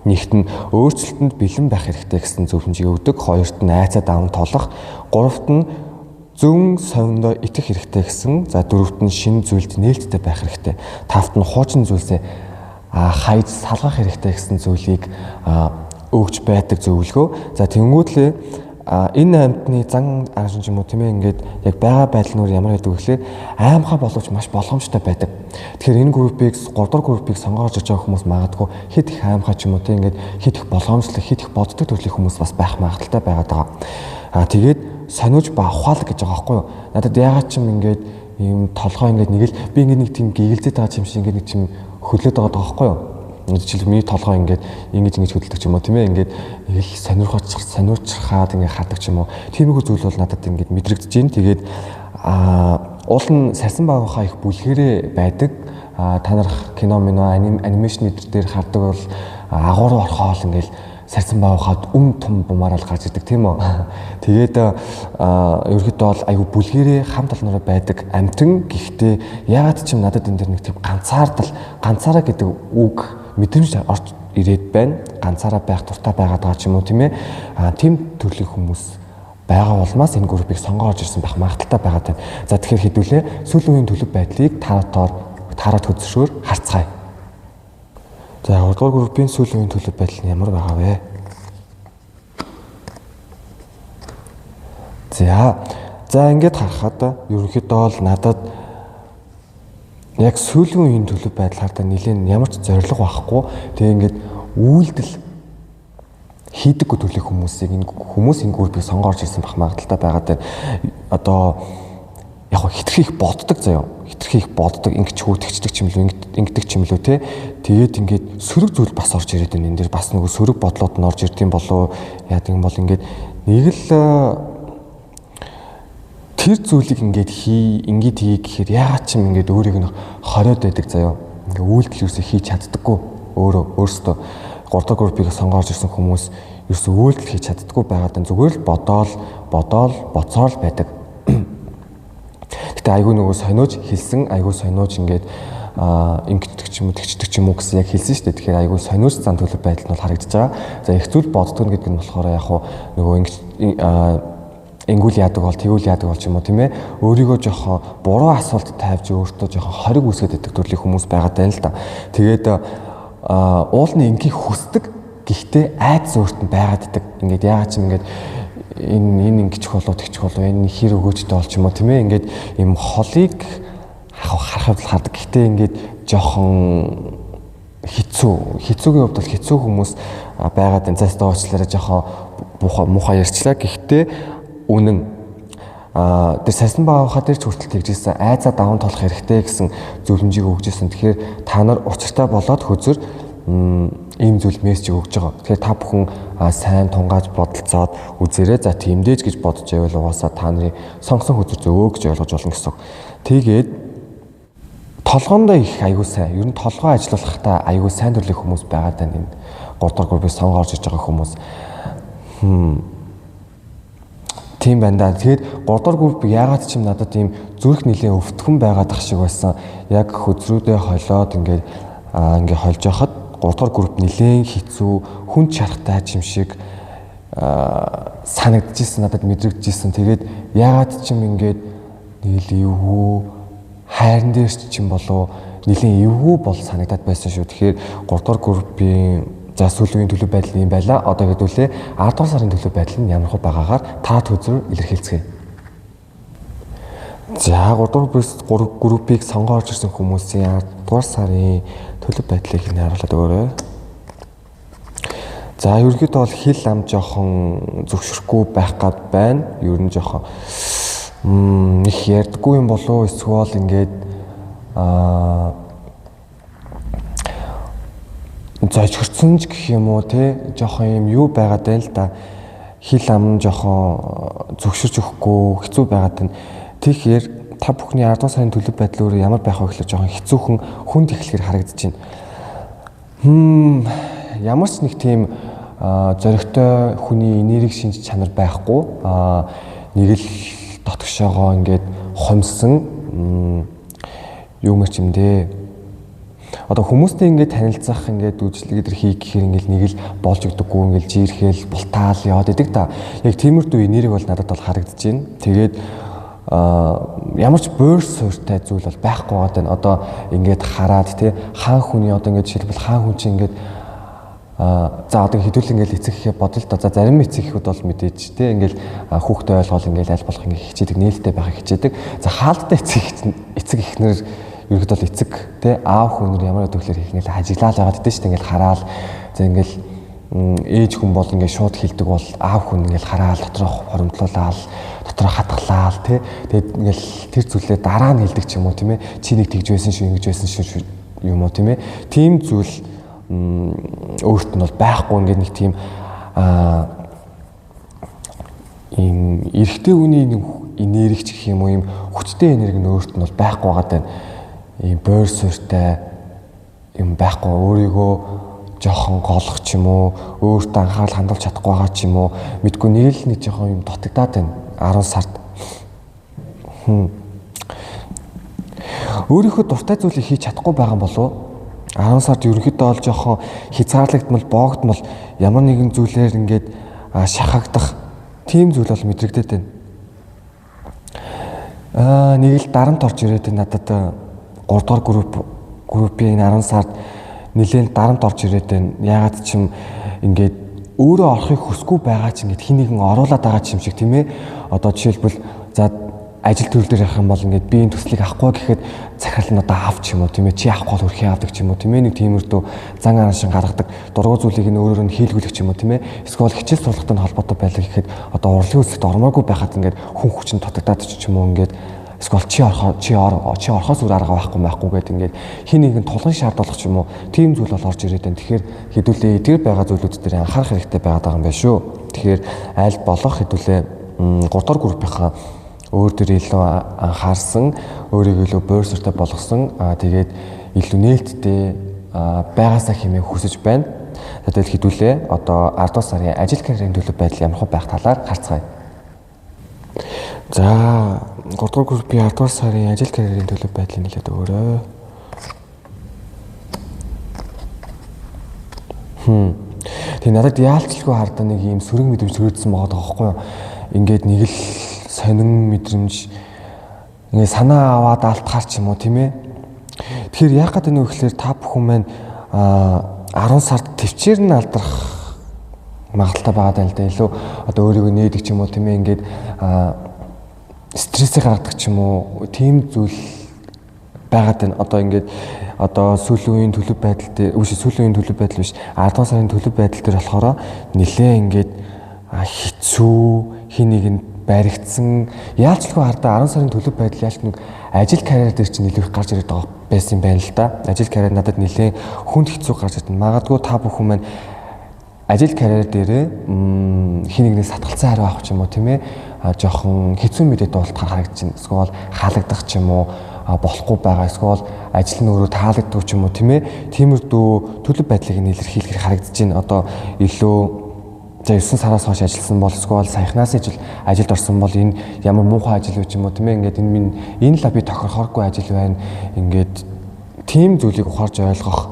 нэгт нь өөрчлөлтөнд бэлэн байх хэрэгтэй гэсэн зөвлөмжийг өгдөг. Хоёрт нь айцаа даван тулах, гуравт нь зөвөн совиндоо итгэх хэрэгтэй гэсэн. За дөрөвт нь шинэ зүйлд нээлттэй байх хэрэгтэй. Тавт нь хуучин зүйлсээ хайж салгах хэрэгтэй гэсэн зүйлийг өгч байдаг зөвлөгөө. За тэнгуүтлээ энэ амьтны зан аршин ч юм уу тийм ээ ингээд яг байгаа байдал нь ямар байдаг вэ гэхээр аймхай боловч маш болгоомжтой байдаг. Тэгэхээр энэ группийг 3 дугаар группийг сонгоож ирж байгаа хүмүүс магадгүй хэд их аймхай ч юм уу тийм ингээд хэд их болгоомжлог, хэд их боддог төрлийн хүмүүс бас байх магадaltaй байгаад байгаа. Тэгээд сониуж ба ухаалаг гэж байгаа байхгүй юу? Надад яагаад ч юм ингээд ийм толгой ингээд нэг л би ингээд нэг тийм гэгэлзээд байгаа юм шиг ингээд нэг тийм хөдлөөд байгаа байхгүй юу? Жишээлбэл миний толгой ингээд ингэж ингэж хөдөлдөг ч юм уу тийм ээ ингээд нэг л сонирхоод ингээд хардаг ч юм уу. Тиймэрхүү зүйл бол надад ингээд мэдрэгдэж байна. Тэгээд уул нь сарсан багийнхаа их бүлгэрээ байдаг. Та нар кино мино анимашн дээр хардаг бол агуу руу орхоол ингээд сарсан багийнхаад үм тум бумаарал гарч идэг тийм үү. Тэгээд ерөнхийдөө бол айгүй бүлгэрээ хам талнараа байдаг амтан. Гэхдээ яагаад ч юм надад энэ дэр нэг тийм ганцаардал ганцаараа гэдэг үг мэдрэмж орж ирээд байна. Ганцаараа байх дуртай байгаад байгаа ч юм уу тийм ээ. Тийм төрлийн хүмүүс байгаа улмаас энэ группийг сонгоо орж ирсэн байх магадaltaй байгаад байна. За тэгэхээр хэдүүлээ сүүлийн үеийн төлөв байдлыг таарат хөзрөөр харцгаая. За 3 дугаар группийн сүүлийн үеийн төлөв байдал нь ямар байгаа вэ? За ингээд харахад ерөнхийдөө бол надад яг сүүлийн үеийн төлөв байдал хардаа нэлээд ямар ч зорилго байхгүй. Тэгээ ингээд үйлдэл хийдэггүй төрлийн хүмүүсийг энэ хүмүүс энэ группийг сонгоо орж ирсэн байх магадaltaй байгаад байна. Одоо яг хитрхи их боддог заяа. Хитрхи их боддог, ингэж хүү тэгчдэг ч юм лүү, ингэдэг ч юм лүү те. Тэгээд ингээд сөрөг зүйл бас орж ирээд байна. Энэ дэр бас нөгөө сөрөг бодлууд нь орж ирд юм болов яадаг юм бол ингээд нэг л тэр зүйлийг ингээд хий, ингээд хий гэхээр яагаад ч юм ингээд өөрийг нь хориод байдаг заяа. Ингээд үйлдэл юусоо хийж чаддаггүй. Өөрөөсөө 3 дахь группийг сонгоо орж ирсэн хүмүүс ерөөсөө үйлдэл хийж чаддаггүй байгаад энэ зүгээр л бодоол, боцоор л байдаг. Гэтэ айгүй нөгөө сониуж хэлсэн, айгүй сониуж ингээд ингэдэг ч юм уу, тэгчдэг ч юм уу гэсэн яг хэлсэн шүү дээ. Тэгэхээр айгүй сониуж зан төлөв байдал нь бол харагдаж байгаа. За их зүйл боддог гэдэг нь болохоор яг хуу нөгөө ингэж ингүүл яадаг бол тэгүүл яадаг бол ч юм уу тийм ээ. Өөрийгөө жоохон буруу асуулт тавьж өөртөө жоохон хориг үүсгээд байдаг төрлийн хүмүүс байгаад байна л да. Тэгээд уулны ингийг хүсдэг. Гэхдээ айдас өөрт нь байгаад байдаг. Ингээд яагаад ч юм ингээд энэ ингэчих болов тэгчих болов энэ хэр өгөөжтэй бол ч юм уу тийм ээ. Ингээд ийм холыг харах явдал хардаг. Гэхдээ ингээд жоохон хэцүүгийн хувьд бол хэцүү хүмүүс байгаад энэ зайстай уучлаарай жоохон муухай ярьчлаа. Гэхдээ үнэн тэр сарсан багийнхаа дээр ч хүртэл тэгжсэн айцаа даван тулах хэрэгтэй гэсэн зөвлөмжийг өгч ирсэн. Тэгэхээр та нар учиртай болоод хөзөр ийм зүйл мессеж өгч байгаа. Тэгэхээр та бүхэн сайн тунгааж бодолцоод үзээрэй. За тиймдээж гэж бодож байвал угаасаа та нарын сонгосон хөзөр зөвөө гэж ойлгож болно гэсэн. Тэгээд толгоондоо их аягүй сайн. Ер нь толгой ажиллуулахдаа аягүй сайн төрлийн хүмүүс байгаад байна. Энэ 3 дахь группийг сонгоо орж иж байгаа хүмүүс. Тийм байна да. Тэгэхээр 3 дахь групп яагаад ч юм надад ийм зүрх нэлийн өвтгөн байгаад ах шиг байсан. Яг хөзрүүдээ холиод ингээд ингээ холж байхад 3 дахь групп нэлээд хэцүү, хүн чархтай юм шиг санагдчихсэн, надад мэдрэгдэжсэн. Тэгээд яагаад ч юм ингээд нийл эвгүй хайран дээр ч юм болов нэлээд эвгүй бол санагдаад байсан шүү. Тэгэхээр 3 дахь группийн за сүүлийн төлөв байдал юм байла. Одоо хэдүүлээ 10 дугаар сарын төлөв байдал нь ямар хөө байгаагаар та төзөр илэрхийлцгээе. За 3 дугаар группийг сонгоо орж ирсэн хүмүүсийн 10 дугаар сарын төлөв байдлыг нь харуулад өгөөрэй. За ерөнхийдөө бол хил ам жоохон зөвшөөрөхгүй байх гад байна. Ер нь жоохон их ярьдаггүй юм болов эсвэл ингээд зожигдсон ч гэх юм уу те жоохон юм юу байгаад байна л да. Хил ам нь жоохон зөвшөөрч өгөхгүй хэцүү байгаад байна. Тэгэхээр та бүхний 10 дугаар сарын төлөв байдал өөрөө ямар байх вэ гэхлээр жоохон хэцүүхэн хүнд эхлэхээр харагдаж байна. Ямар ч нэг тийм зоригтой хүний энерги шинж чанар байхгүй. Нэг л дотгошоогоо ингээд хомсон юу мэрч юм дээ. Одоо хүмүүстэй ингээд танилцах ингээд үйлчлэг өдр хий гэхээр ингээд нэг л болж өгдөггүй ингээд жирхэл бултаал яваад идэг та. Яг тиймэрдүү энерги бол надад бол харагдаж байна. Тэгээд ямар ч буур суурьтай зүйл бол байхгүй байгаа даа. Одоо ингээд хараад тий хаан хүний одоо ингээд жишээлбэл хаан хүн чинь ингээд за одоо хэдүүл ингээд эцэг ихээ бодол та. За зарим эцэг эхүүд бол мэдээж тий ингээд хүүхдээ ойлгоол ингээд аль болох ингээд хичээдэг, нээлттэй байхыг хичээдэг. За хаалттай эцэг эхнэр ерөнхийдөө бол эцэг тий аав хүн нар ямар гэдэг вөхлөр их ингээд ажиглаал байгаад дээ шүү дээ. Ингээд хараал за ингээд ээж хүн бол ингээд шууд хилдэг бол аав хүн ингээд хараал дотроо хоримтлуулаад дотроо хатглаал тий. Тэгээд ингээд тэр зүйлээ дараа нь хилдэг ч юм уу тийм ээ. Чи нэг тэгж байсан шүү, ингэж байсан шүү юм уу тийм ээ. Тийм зүйл өөрт нь бол байхгүй ингээд нэг тийм ийм эрэгтэй хүний энерги ч гэх юм уу ийм хүчтэй энерги нь өөрт нь бол байхгүй байгаа даа. Ийм бойр суурьтай юм байхгүй, өөрийгөө жоохон голох ч юм уу, өөртөө анхаарал хандуулж чадахгүй байгаа ч юм уу, мэдгүй нэг л нэг жоохон юм дутагдаад байна 10 сард. Өөрийнхөө дуртай зүйлийг хийж чадахгүй байгаа юм болов уу? 10 сард ерөнхийдөө бол жоохон хязгаарлагдмал, боогдмол ямар нэгэн зүйлээр ингээд шахагдах тийм зүйл бол мэдрэгдээд байна. Нэг л дарамт орж ирээд байна надад. 3 дугаар группийн 10 сард нэлээд дарамт орж ирээд байна. Яагаад ч юм ингээд өөрөө орохыг хүсэхгүй байгаа ч ингээд хин нэгэн оруулаад байгаа ч юм шиг тийм ээ. Одоо жишээлбэл за ажил төрөл дээр явах юм бол ингээд би энэ төслийг авахгүй гэхэд захирал нь одоо авч юм уу тийм ээ. Чи авахгүй бол өрхий авдаг ч юм уу тийм ээ. Нэг тиймэрдүү зан араншин гаргадаг дургуй зүйлийг нь өөрөөр нь хийлгүүлэх ч юм уу тийм ээ. Эсвэл хичээл сурлагатай холбоотой байлаа гэхэд одоо урлагийн үзлэгт ормооргүй байхад ингээд хүн хүчин дутагдаад ч юм уу ингээд эсвэл чи орохоос өөр арга байхгүй гэдэг ингээд хин нэгэн тулгын шаардлагах ч юм уу тийм зүйл бол орж ирээд байна. Тэгэхээр хэдүүлээ эдгээр байгаа зүйлүүд дээр анхаарах хэрэгтэй байгаад байгаа юм байна шүү. Тэгэхээр аль болох хэдүүлээ 3 дугаар группийнхаа өөр дээр илүү анхаарсан, өөрийгөө илүү буур суурьтай болгосон, тэгээд илүү нээлттэй байгаасаа хэмээн хүсэж байна. Тэгэл хэдүүлээ одоо 10 дугаар сарын ажил карьерийн төлөв байдал ямар байх талаар харцгаая. За 3 дугаар группийн 10 дугаар сарын ажил карьерийн төлөв байдлыг нэлээд өгөөрэй. Тэгээ надад яалчлгүй хардаа нэг ийм сөрөг мэдрэмж төрөөдсөн байгаа байхгүй юу? Ингээд нэг л сонин мэдрэмж ингээд санаа аваад алтахаар ч юм уу тийм ээ. Тэгэхээр яах гээд байна вэ гэхээр та бүхэн маань 10 сард төвчээр нь алдрах магадлалтай байгаа даа л да. Илүү одоо өөрийгөө нээдэг ч юм уу тийм ээ. Ингээд стрессийг гаргадаг ч юм уу тийм зүйл байгаад байна. Одоо ингээд одоо сүүлийн үеийн төлөв байдал дээр сүүлийн үеийн төлөв байдал биш 10 дугаар сарын төлөв байдал дээр болохоор нэлээ ингээд хэцүү хин нэгэнд баригдсан яалчлгүй хардаа 10 сарын төлөв байдал яалч нэг ажил карьер дээр чинь илүү их гарч ирээд байгаа байсан юм байна л да. Ажил карьер надад нэлээ хүнд хэцүү гарч ирсэн. Магадгүй та бүхэн маань ажил карьер дээрээ хин нэгнээс сатгалцсан хариу авах ч юм уу тийм ээ жоохон хэцүү мэдээ дуулахаар харагдаж байна. Эсвэл халагдах ч юм уу болохгүй байгаа. Эсвэл ажил нь өөрөө таалагддаг ч юм уу тийм ээ. Тиймэрдүү төлөв байдлыг нь илэрхийлэхэр харагдаж байна. Одоо илүү за 9 сараас хойш ажилласан бол эсвэл саяхнаас ажилд орсон бол энэ ямар муухай ажил вэ ч юм уу тийм ээ. Ингээд энэ минь энэ л би тохирохооргүй ажил байна. Ингээд тийм зүйлийг ухаарч ойлгох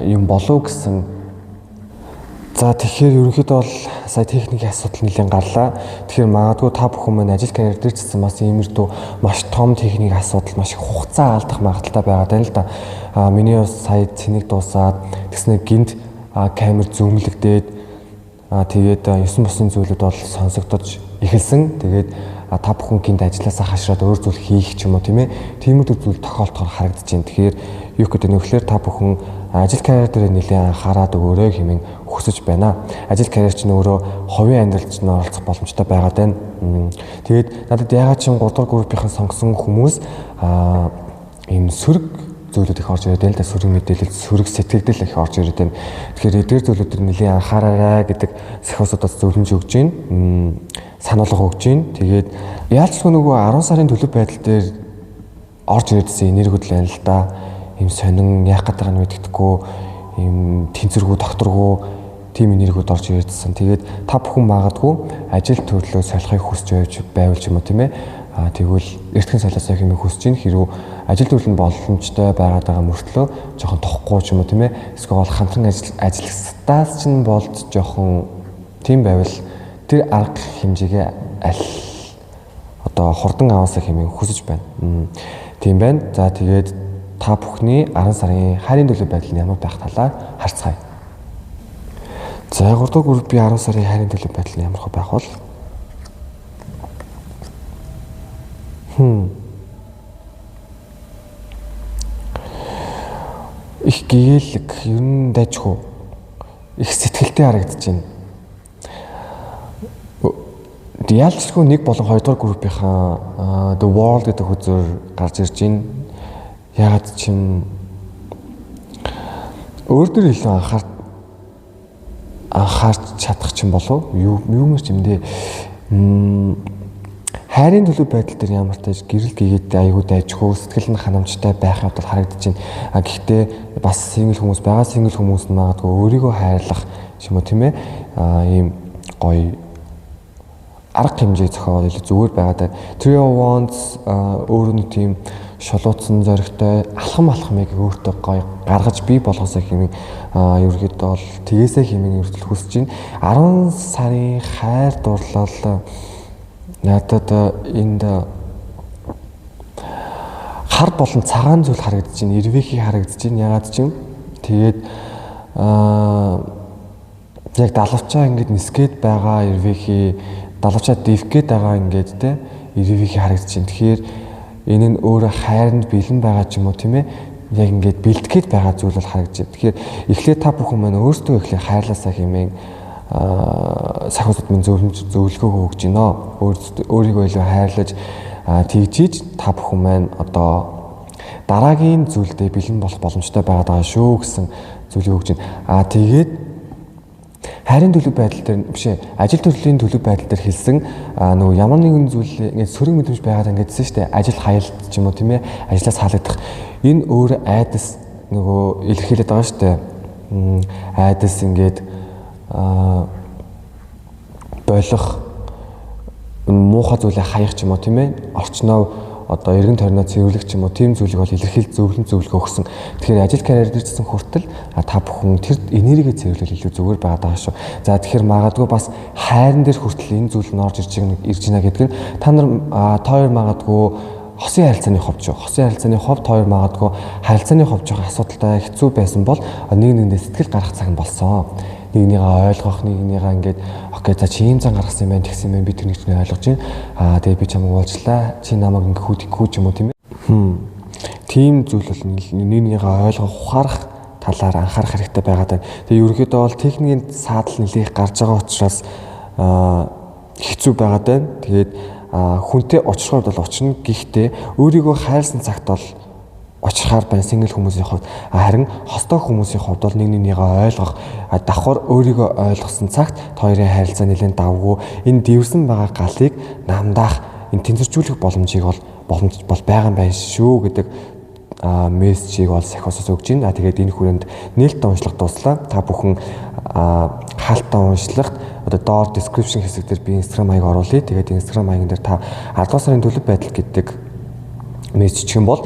юм болов гэсэн. За тэгэхээр ерөнхийдөө бол сая техникийн асуудал нэлээд гарлаа. Тэгэхээр магадгүй та бүхэн маань ажил карьер дээр ч гэсэн бас иймэрдүү маш том техникийн асуудал маш их хугацаа алдах магадлалтай байгаа даа л да. Миний бас сая цэник дуусаад тэгснэ гинт камер зүүмлэгдээд тэгээд 9 босын зүйлүүд бол сонсогдож эхэлсэн. Тэгээд та бүхэн гинт ажилласаа хашраад өөр зүйл хийх ч юм уу тийм ээ. Тиймэрхүү зүйл тохиолдохоор харагдаж байна. Тэгэхээр юу гэдэг нь вөхлөөр та бүхэн ажил карьер дээр нэлээд анхаарад өгөөрэй хэмээн хүсэж байна. Ажил карьер чинь өөрөө хувийн амьдралд чинь оролцох боломжтой байгаад байна. Тэгээд надад яагаад ч юм 3 дугаар группийн сонгосон хүмүүс ийм сөрөг зүйлүүд их орж ирээд байна л да. Сөрөг мэдээлэл, сөрөг сэтгэгдэл их орж ирээд байна. Тэгэхээр эдгээр зүйлүүд төр нэлээн анхаараарай гэдэг сахиусуудаас зөвлөмж өгч байна. Сануулга өгч байна. Тэгээд яалчгүй нөгөө 10 сарын төлөв байдал дээр орж ирээдсэн энергиуд л байна л да. Ийм сонин яах гээд байгааг нь мэддэхгүй, ийм тэнцвэргүй, докторгүй тийм энергиуд орж ирээдсэн. Тэгээд та бүхэн магадгүй ажил төрлөө солихыг хүсэж байж байвал ч юм уу тийм ээ. Тэгвэл эртхэн солиосоо хэмээн хүсэж байна. Хэрвээ ажил төрөл нь боломжтой байгаад байгаа мөртлөө жоохон тохгүй ч юм уу тийм ээ. Эсвэл хамтран ажиллагсдаас чинь болж жоохон тийм байвал тэр арга хэмжээгээ аль одоо хурдан аваасаа хэмээн хүсэж байна. Тийм байна. За тэгээд та бүхний 10 сарын хайрын төлөв байдал нь ямар байх талаар харцгаая. За 3 дугаар группийн 10 сарын хайрын төлөв байдал нь ямар байх вэ? Их гээлэг, ер нь дайжгүй. Их сэтгэлтэй харагдаж байна. Ялцгүй 1 болон 2 дугаар группийнхаа The World гэдэг хөзөр гарч ирж байна. Яагаад ч юм өөр дөр илүү анхаарч чадах ч юм болов юу юм ч юм дээ. Хайрын төлөв байдал дээр ямар тааж гэрэл гэгээд айгүй дайжгүй, сэтгэл нь ханамжтай байх явдал харагдаж байна. А гэхдээ бас single хүмүүс байгаа, single хүмүүс нь магадгүй өөрийгөө хайрлах юм уу тийм ээ. Ийм гоё арга хэмжээ зохиол илүү зүгээр байгаад байна. Three of Wands өөрөө нэг тийм шулууцсан зоригтой алхам алхмыг өөртөө гоё гаргаж бий болгосоо хэмээн ерөнхийдөө бол тгээсээ хэмээн ердөл хүсэж байна. 10 сарын хайр дурлал надад энд хар болон цагаан зүйл харагдаж байна. Эрвээхий харагдаж байна. Ягаад ч юм тэгээд яг далавчаа ингээд нисгээд байгаа эрвээхий, далавчаа дэвх гээд байгаа ингээд те эрвээхий харагдаж байна. Тэгэхээр энэ нь өөрөө хайранд бэлэн байгаа ч юм уу тийм ээ. Яг ингээд бэлтгэхэд байгаа зүйл бол харагдаж байна. Тэгэхээр эхлээд та бүхэн маань өөрсдөө эхлээд хайрлаасаа хэмээн сахиусад минь зөвлөгөөгөө өгч байна. Өөрийгөө илүү хайрлаж тэгжиж та бүхэн маань одоо дараагийн зүйлдээ бэлэн болох боломжтой байгаад байгаа шүү гэсэн зүйлийг өгч байна. Тэгээд хайрын төлөв байдал дээр биш ээ, ажил төрлийн төлөв байдал дээр хэлсэн нөгөө ямар нэгэн зүйл ингээд сөрөг мэдрэмж байгаад ингэдсэн шүү дээ. Ажил хаялт ч юм уу тийм ээ, ажлаас халагдах. Энэ өөр айдас нөгөө илэрхийлээд байгаа шүү дээ. Айдас ингээд болох муухай зүйлээ хаях ч юм уу тийм ээ, орчноо одоо эргэн тойрноо цэвэрлэх ч юм уу тийм зүйлийг бол илэрхийл зөвлөгөө өгсөн. Тэгэхээр ажил карьер дээрсэн хүртэл та бүхэн тэр энергийг цэвэрлэл илүү зүгээр байгаад байгаа шүү. За тэгэхээр магадгүй бас хайран дээр хүртэл энэ зүйл нь орж ирж байна гэдэг нь та нар та хоёр магадгүй хосын харилцааны хувьд шүү. Хосын харилцааны хувьд хоёр магадгүй харилцааны хувьд жоохон асуудалтай хэцүү байсан бол нэг нэгэндээ сэтгэл гаргах цаг нь болсон. Нэг нэгнийгээ ойлгох, нэг нэгнийгээ ингээд окей за чи ийм зан гаргасан юм байна, тэгсэн юм байна, би тэрнийг чинь ойлгож байна. Тэгээ би чамайг уулзлаа. Чи намайг ингээ хүү ч юм уу тийм ээ. Тийм зүйл бол нэг нэгнийгээ ойлгох, ухаарах талаар анхаарах хэрэгтэй байгаад байна. Тэгээ ерөнхийдөө бол техникийн саадал нэлээх гарч байгаа учраас хэцүү байгаад байна. Тэгээд хүнтэй очихоор бол очно. Гэхдээ өөрийгөө хайрлсан цагт бол очихаар байна single хүмүүсийн хувьд. Харин хостой хүмүүсийн хувьд бол нэг нэгнийгээ ойлгох, давхар өөрийгөө ойлгосон цагт хоёрын харилцаа нэлээд давгүй энэ дэвэрсэн байгаа галыг намдаах, энэ тэнцвэржүүлэх боломжийг бол боломж бол байгаа юм байна шүү гэдэг мессежийг бол сахиусаас өгч байна. Тэгээд энэ хүрээнд нээлттэй уншлага дууслаа. Та бүхэн хаалттай уншлагт одоо доор description хэсэг дээр би Instagram хаяг оруулъя. Тэгээд Instagram хаяган дээр та 10 дугаар сарын төлөв байдал гэдэг мессеж чих юм бол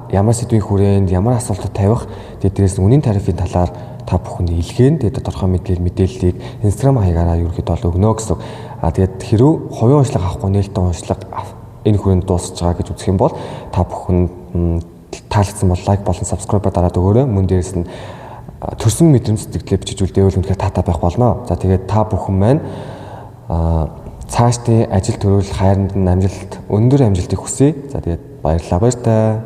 ямар сэдвийн хүрээнд ямар асуултад тавих, тэгээд дээрээс нь үнийн тарифын талаар та бүхэнд илгээн, тэгээд тодорхой мэдээллийг Instagram хаягаараа ерөнхийдөө бол өгнө гэсэн. Тэгээд хэрв хувийн уншлага авахгүй нээлттэй уншлага энэ хүрээнд дуусч байгаа гэж үзэх юм бол та бүхэн таалагдсан бол лайк болон subscribe дараад өгөөрэй. Мөн дээрээс нь төрсөн мэдрэмж сэтгэлээ бичиж үлдээвэл үнэхээр таатай байх болно. За тэгээд та бүхэн маань цаашдын ажил төрөл хайранд нь амжилт, өндөр амжилтыг хүсье. За тэгээд баярлалаа, баяртай.